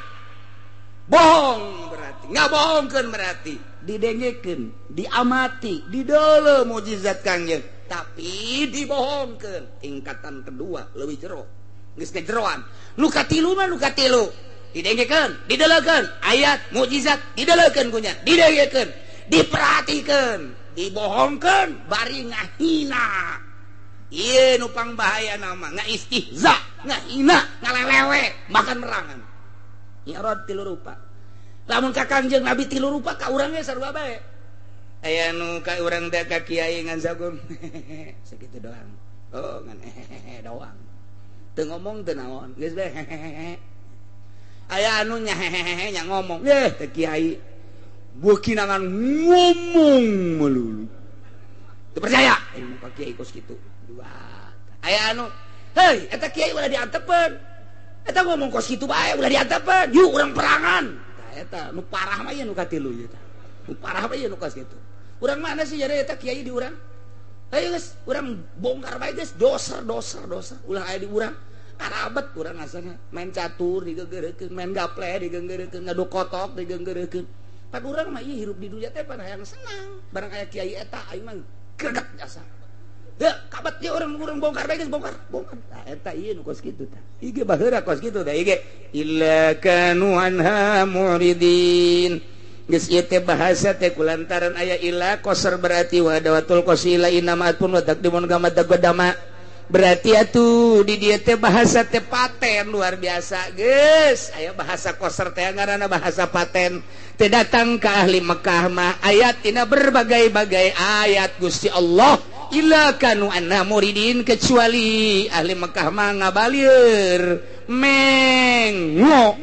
bohong berarti, ngabohongkeun berarti, didengekeun, diamati, didele mujizat Kangjeng tapi dibohongkeun. Tingkatan kedua leuwih jero, geus kejeroan. Nu katilu mah nu katilu didengekeun, didelekeun ayat mujizat didelekeun kunya, didengekeun, diperhatikeun, dibohongkeun bari ngahina. Ieu nu pangbahaya nama ngaistihza, ngahina, ngalelewe, makan merangan. Nyorot tilu rupa. Lamun ka Kangjeng Nabi tilu rupa ka urang ge sarua bae. Aya nu ka urang teh ka kiai ngan sagum sakitu doang. Oh ngan doang. Teu ngomong teu naon, geus bae. Aya anu nya hehehe nya ngomong, yeh teh kiai beukinangan ngomong melulu. Teu percaya ka kiai kos kitu. Dua. Aya anu, hei eta kiai ulah diantepeun. Eta ngomong kos kitu bae ulah diantepeun. Yuk urang perangan. Eta nu parah mah ieu nu katilu ieu tah. Nu parah mah ieu nu kos kitu. Urang mana sih jadi eta kiai di urang? Ayo geus, urang bongkar bae geus, doser doser doser ulah aya di urang. Karabet urang asana main catur digeunggeureukeun, main gaple digeunggeureukeun, ngadu kotok digeunggeureukeun. Pan urang mah ieu hirup di dunia teh pan hayang senang. Barang aya kiai eta aing mah greget asa. Heuh, kabat ieu urang bongkar bae geus, bongkar, bongkar. Tah eta ieu nu kos kitu tah. Ieu ge baheula kos kitu tah ieu ge illa kanu anha muridin. Geus ieu teh bahasa teh kulantaran aya illa qasar berarti wa dawatul qasila inama atun wa taqdimun kama taqaddama. Berarti atuh di dieu teh bahasa teh paten luar biasa geus. Aya bahasa qasar teh ngaranna bahasa paten. Teh datang ka ahli Mekah mah ayat tina berbagai-bagai ayat Gusti Allah illa kanu anna muridin, kecuali ahli Mekah mah ngabalieur mengo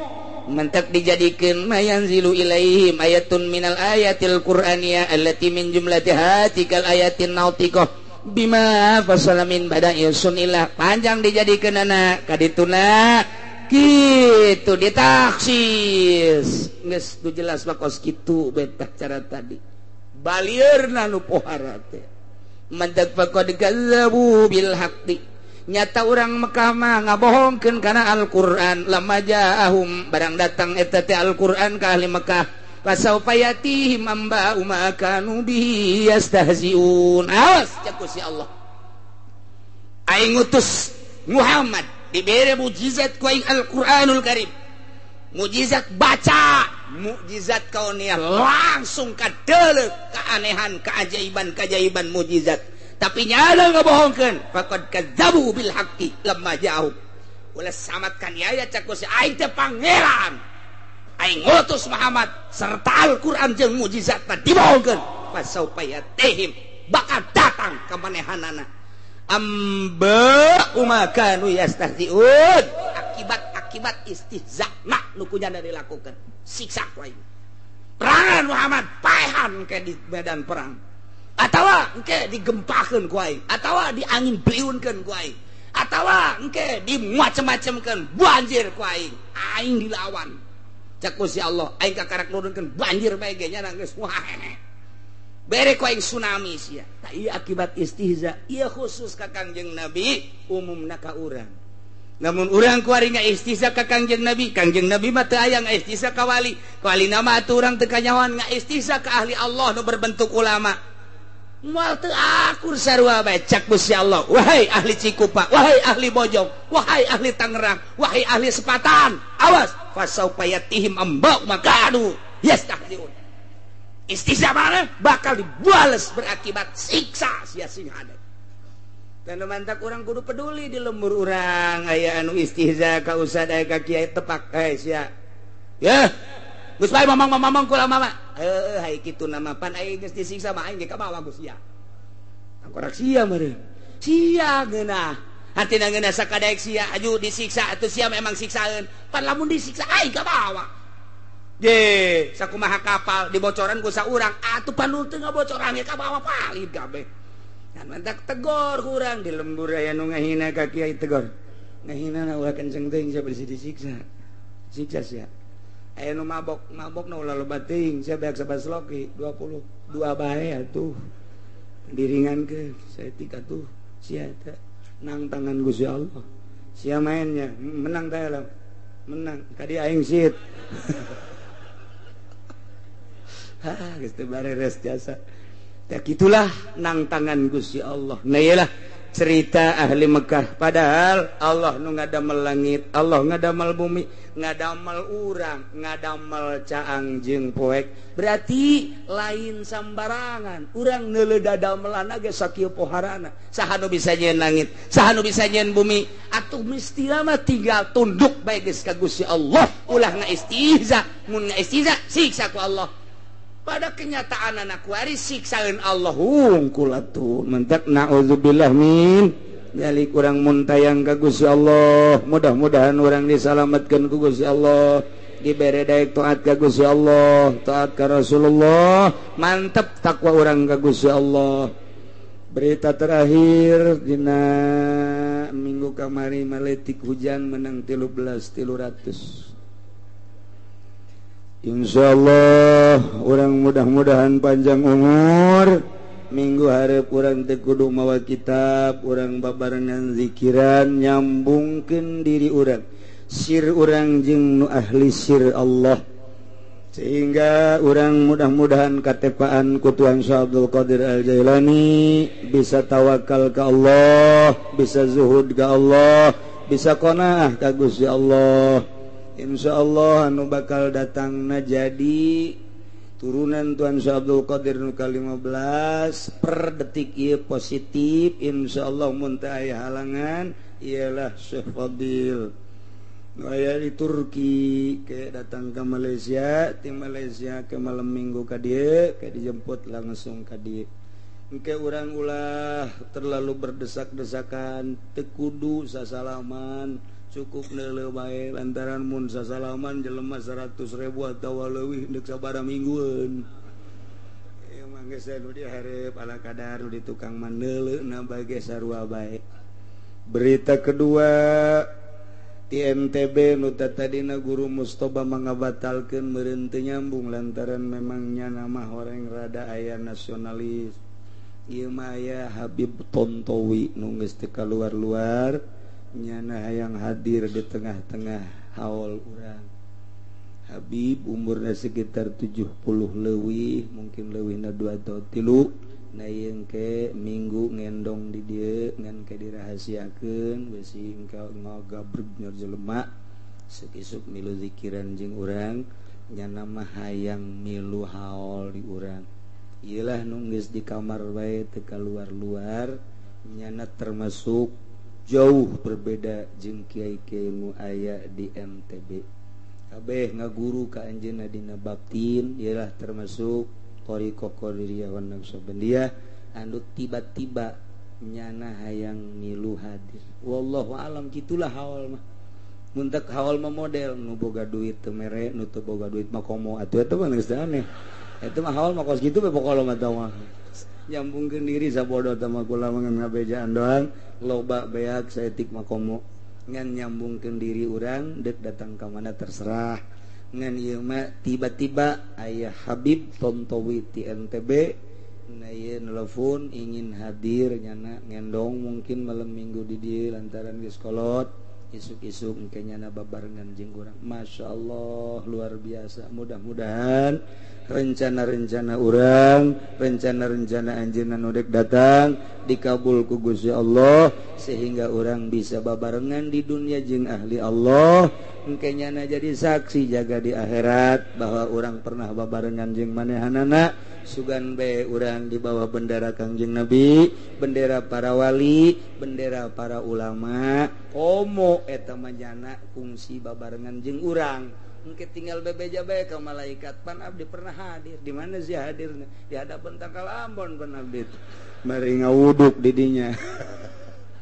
mentak dijadikeun mayanzilu ilaihim ayatun minal ayatil qur'aniyah allati min jumlatiha tikal ayatin nautiqah bima fasala min bada'i sunillah. Panjang dijadikeun anak kadituna kitu ditaksis geus nu jelas mah kos kitu betah cara tadi balieurna nu pohara teh. Mantak faqad kazzabu bil haqqi, Nyata urang Mekah mah ngabohongkeun kana Al-Qur'an lamma ja'ahum barang datang eta teh Al-Qur'an ka ahli Mekah fasaufa yatihim amba'u ma kanu bihi yastahzi'un. Awas cek si Allah, aing ngutus Muhammad dibere mukjizat ku aing Al-Qur'anul Karim, mukjizat baca, mukjizat kauniah langsung kadeuleuh keanehan, keajaiban, keajaiban mukjizat, tapi nyala ngabohongkeun faqad kadzabu bil haqqi lamma ja'u. Ulah samat kaniaya cak si aing teh pangeran, aing ngutus Muhammad serta Al-Qur'an jeung mukjizatna dibohongkeun fasaufa yatihim bakal datang ka manehanana amba ma kanu yastahzi'un, akibat-akibat istihza nu kunyana dilakukan siksa ku aing. Perangan Muhammad paehan ke di medan perang, atawa engke digempakeun ku aing, atawa diangin beliunkeun ku aing, atawa engke dimacem-macemkeun banjir ku aing, aing dilawan cak ku si Allah aing kakarak nurunkeun banjir bae ge nya geus wah bere ku aing tsunami sia. Tah ieu akibat istihza ieu khusus ka Kangjeng Nabi, umumna ka urang. Namun urang kuari ngaistihza ka Kangjeng Nabi, Kangjeng Nabi mah teu aya ngaistihza ka wali, wali nama atuh urang teu kanyahoan ngaistihza ka ahli Allah nu berbentuk ulama. Moal teu akur sarua bae cak Gusti Allah. Wahai ahli Cikupa, wahai ahli Bojong, wahai ahli Tangerang, wahai ahli Sepatan, awas fasaufa yatihim amba'u makanu yastahzi'un. Istihza mana bakal dibales berakibat siksa sia sing ada. Dan mantak urang kudu peduli di lembur urang aya anu istihza ka ustad aya ka kiai tepak sia. Ya. Geus bae mamang-mamang kula mama. Heuh hai kitu nama pan aing geus disiksa mah aing ge ka bawa geus sia. Tangkorak sia meureun. Sia geunah. Hatina ngeunah sakadaek sia aju disiksa atuh sia memang siksaeun. Pan lamun disiksa aing ka bawa. Ye, sakumaha kapal dibocoran ku saurang atuh pan nu teu ngabocoran ge ka bawa palid kabeh. Dan mantak tegor kurang di lembur aya nu ngahina ka kiai tegor. Ngahina na ulah kenceng teuing sia bersih disiksa. Siksa sia. Aya nu mabok, mabok na ulah loba teuing sia beak sabasloki 22 bae atuh. Diringankeun saeutik atuh sia teh nang tangan Gusti Allah. Sia mainnya menang teh lah. Menang ka dieu aing sit. Hah, geus teu bareres jasa. Ya gitulah nang tangan Gusti Allah. Nah iyalah cerita ahli Mekah. Padahal Allah nu ngadamel langit, Allah ngadamel bumi, ngadamel urang, ngadamel caang jeung poek. Berarti lain sambarangan. Urang neuleuh dadamelan ge sakieu poharana. Saha nu bisa nyieun langit, saha nu bisa nyieun bumi. Atuh mesti mah tinggal tunduk bae geus ka Gusti Allah. Ulah ngaistihza, mun ngaistihza siksa ku Allah. Pada kenyataan anak waris siksaeun Allah hungkul atuh mentak naudzubillah min dzalik. Urang muntayang ka Gusti Allah, mudah-mudahan urang disalametkeun ku Gusti Allah, dibere daek taat ka Gusti Allah, taat ka Rasulullah, mantep takwa urang ka Gusti Allah. Berita terakhir dina minggu kamari maletik hujan menang 13.300. Insyaallah orang mudah-mudahan panjang umur. Minggu hareup urang teu kudu mawa kitab, urang babarengan zikiran nyambungkeun diri urang, sir urang jeung nu ahli sir Allah, sehingga urang mudah-mudahan katepaan ku Tuhan Syekh Abdul Qadir Al-Jailani bisa tawakal ka Allah, bisa zuhud ka Allah, bisa qanaah ka Gusti Allah. Insya Allah anu bakal datangna jadi turunan Tuhan Syekh Abdul Qadir nu ka-15 per detik ieu positif. Insya Allah mun teu aya halangan ialah Syekh Fadil nu aya di Turki ke datang ke Malaysia, ti Malaysia ke malam minggu ka dieu ke dijemput langsung ka dieu. Engke urang ulah terlalu berdesak-desakan, teu kudu sasalaman, cukup neuleuh bae lantaran mun sasalaman jelema 100.000 atawa leuwih deuk sabaraha minggueun. Ieu mah geus nu dihareup ala kadar di tukang mah neuleuhna bae ge sarua bae. Berita kedua ti NTB nu tadina guru Mustoba mangabatalkeun meureun teu nyambung lantaran memang nya nama horeng rada aya nasionalis. Ieu mah aya Habib Tontowi nu geus teu kaluar-luar nyana hayang hadir di tengah-tengah haul urang. Habib umurna sekitar 70 leuwih, mungkin leuwihna 2 atau 3. Nah ieu ke minggu ngendong di dieu ngan ke dirahasiakeun besi engkau ngagabreg nyor jelema sekisuk milu zikiran jeung urang nyana mah hayang milu haul di urang. Iyalah nu geus di kamar bae teu kaluar-luar nyana termasuk jauh berbeda jeung kiai-kiai nu aya di MTB. Kabeh ngaguru ka anjeunna dina batin iyalah termasuk thariqah Qadiriyah wan Naqsyabandiyah anu tiba-tiba nyana hayang milu hadir. Wallahu alam kitulah haul mah. Mun tek haul mah model nu boga duit teu mere, nu teu boga duit mah komo atuh eta mah geus aneh. Itu mah haul mah kos kitu be pokona mah tah mah. Nyambungkeun diri sabodo tah mah kula mah ngabejaan doang, loba beak saeutik mah komo. Ngan nyambungkeun diri urang deuk datang ka mana terserah. Ngan ieu mah tiba-tiba aya Habib Tontowi ti NTB na ieu nelpon ingin hadir nyana ngendong mungkin malam minggu di dieu lantaran geus kolot. Isuk-isuk engke nyana babarengan jeung urang. Masya Allah luar biasa. Mudah-mudahan rencana-rencana urang, rencana-rencana anjeunna nu dek datang dikabul ku Gusti Allah sehingga urang bisa babarengan di dunia jeung ahli Allah. Engke nyana jadi saksi jaga di akhirat bahwa urang pernah babarengan jeung manehanana. Sugan bae urang di bawah bendera Kangjeng Nabi, bendera para wali, bendera para ulama. Komo eta mah nyana kungsi babarengan jeung urang. Engke tinggal bebeja bae ka malaikat, pan abdi pernah hadir. Di mana sih hadirna? Di hadapan tangkal Ambon pan abdi. Mari ngawuduk di dinya.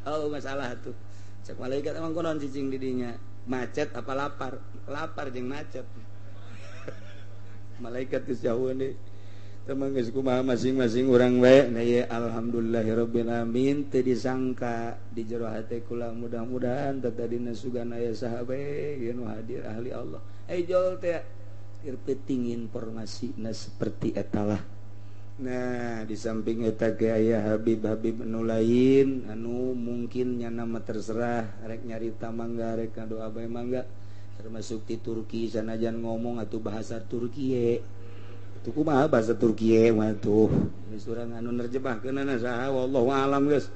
Oh masalah tuh. Cek malaikat emang kunaon cicing di dinya? Macet apa lapar? Lapar jeung macet. Malaikat geus jauh nih. Teman geus kumaha masing-masing urang bae. Nah ieu alhamdulillahirabbil alamin teu disangka di jero hate kula mudah-mudahan tatadina sugan aya saha bae ieu nu hadir ahli Allah. Jol teh keur penting informasina seperti eta lah. Nah di samping eta ge aya Habib-habib nu lain anu mungkin nyana mah terserah rek nyarita mangga rek ngadoa bae mangga, termasuk di Turki sanajan ngomong atuh bahasa Turki. Itu kumaha bahasa Turki mah tuh geus urang anu nerjemahkeunana saha wallahu alam geus.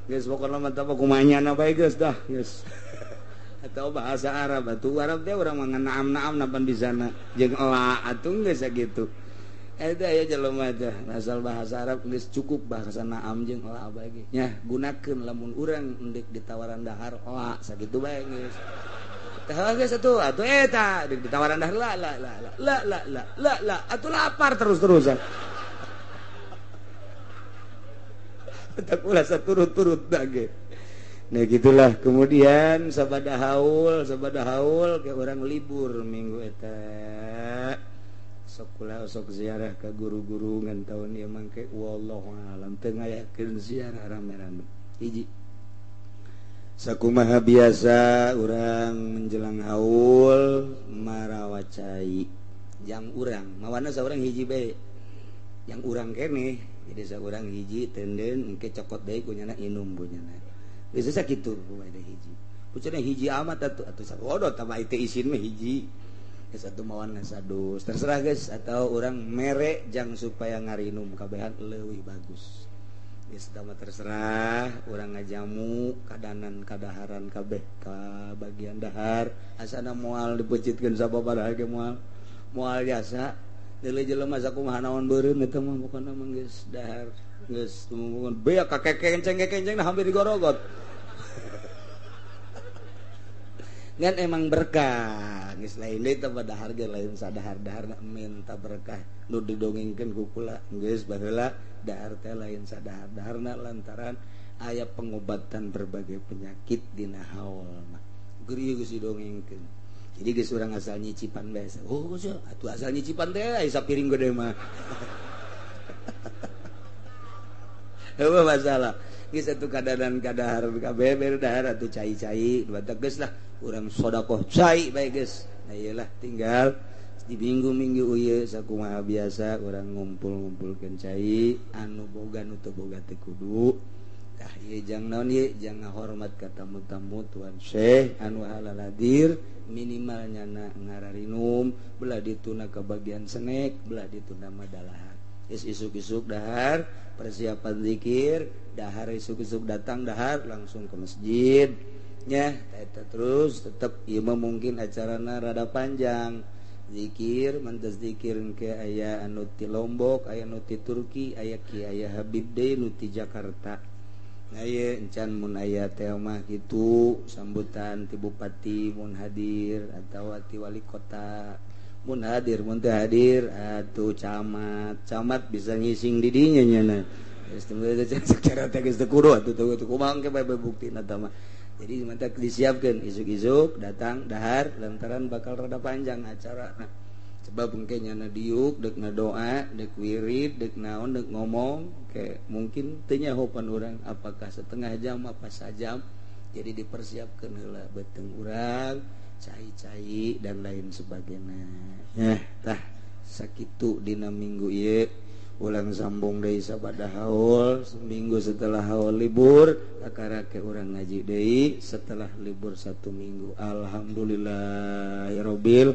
Geus pokona mah teh kumaha nyana bae geus dah geus. Atau bahasa Arab atuh Arab teh urang mah naam-naam napan bisana jeung ela atuh geus sakitu. Eta aya jelema teh asal bahasa Arab geus cukup bahasa naam jeung ela bae ge. Nya gunakeun lamun urang endek ditawaran dahar ela sakitu bae geus. Tah geus atuh atuh eta ditawaran dahar la la la la la la la la atuh lapar terus-terusan. Tak ulah saturut-turut dage. Nah gitulah. Kemudian sabada haul ke orang libur minggu eta. Sok kula sok ziarah ka guru-guru ngan taun ieu mangke wallahu alam teu ngayakeun ziarah rame-rame. Hiji. Sakumaha biasa urang menjelang haul marawa cai. Jang urang mawana saurang hiji bae. Yang urang keneh jadi saurang hiji tenden engke cokot deui ku nyana inum ku nyana. Geus sakitu bae hiji. Pucana hiji amat atuh atuh sabodo tah mah teu isin mah hiji. Geus atuh mawana sadus. Terserah geus atau urang mere jang supaya ngarinum kabehan leuwih bagus. Geus tah mah terserah urang ngajamu kadanan kadaharan kabeh ka bagian dahar asana moal dipeucitkeun sababaraha ge moal. Moal jasa deuleu jelema sakumaha naon beureum eta mah pokona mah geus dahar geus tumumungan beak ka kekenceng-kekenceng hampir digorogot. Ngan emang berkah geus lain deui teh dahar ge lain sadahar-daharna minta berkah nu didongengkeun ku kula geus baheula dahar teh lain sadahar-daharna lantaran aya pengobatan berbagai penyakit dina haul mah geus geus didongengkeun. Jadi geus urang asal nyicipan bae. Oh geus atuh asal nyicipan teh aya sapiring gede mah. Heueuh masalah. Geus atuh kadadan kadahar kabeh bere dahar atuh cai-cai batak geus lah urang sedekah cai bae geus. Nah ieulah tinggal Di minggu-minggu ieu sakumaha biasa urang ngumpul-ngumpulkeun cai anu boga nu teu boga teu kudu. Tah ieu jang naon ieu jang ngahormat ka tamu-tamu Tuan Syekh anu halaladir minimal nyana ngararinum belah dituna ka bagian senek belah dituna madalahar. Geus isuk-isuk dahar persiapan zikir, dahar isuk-isuk datang dahar langsung ke masjid nya eta terus tetep ieu mah mungkin acarana rada panjang. Zikir mantas zikir ke aya anu ti Lombok, aya nu ti Turki, aya Ki aya Habib deui nu ti Jakarta. Nah ieu encan mun aya teh mah kitu sambutan ti bupati mun hadir atawa ti wali kota mun hadir mun teu hadir atuh camat. Camat bisa ngising di dinya nyana. Geus teu secara teh geus teu kudu atuh teu kumaha engke bae buktina tah mah. Jadi mantap disiapkan isuk-isuk datang dahar lantaran bakal rada panjang acara. Nah, sebab mungkin nyana diuk dek doa dek wirid dek naon dek ngomong kayak mungkin teu nyahopan urang apakah setengah jam apa sajam. Jadi dipersiapkan heula beuteung urang cai-cai dan lain sebagainya. Ya tah sakitu dina minggu ieu. Ulang sambung deui sabada haul seminggu setelah haul libur kakarake urang ngaji deui setelah libur 1 minggu. Alhamdulillahirabbil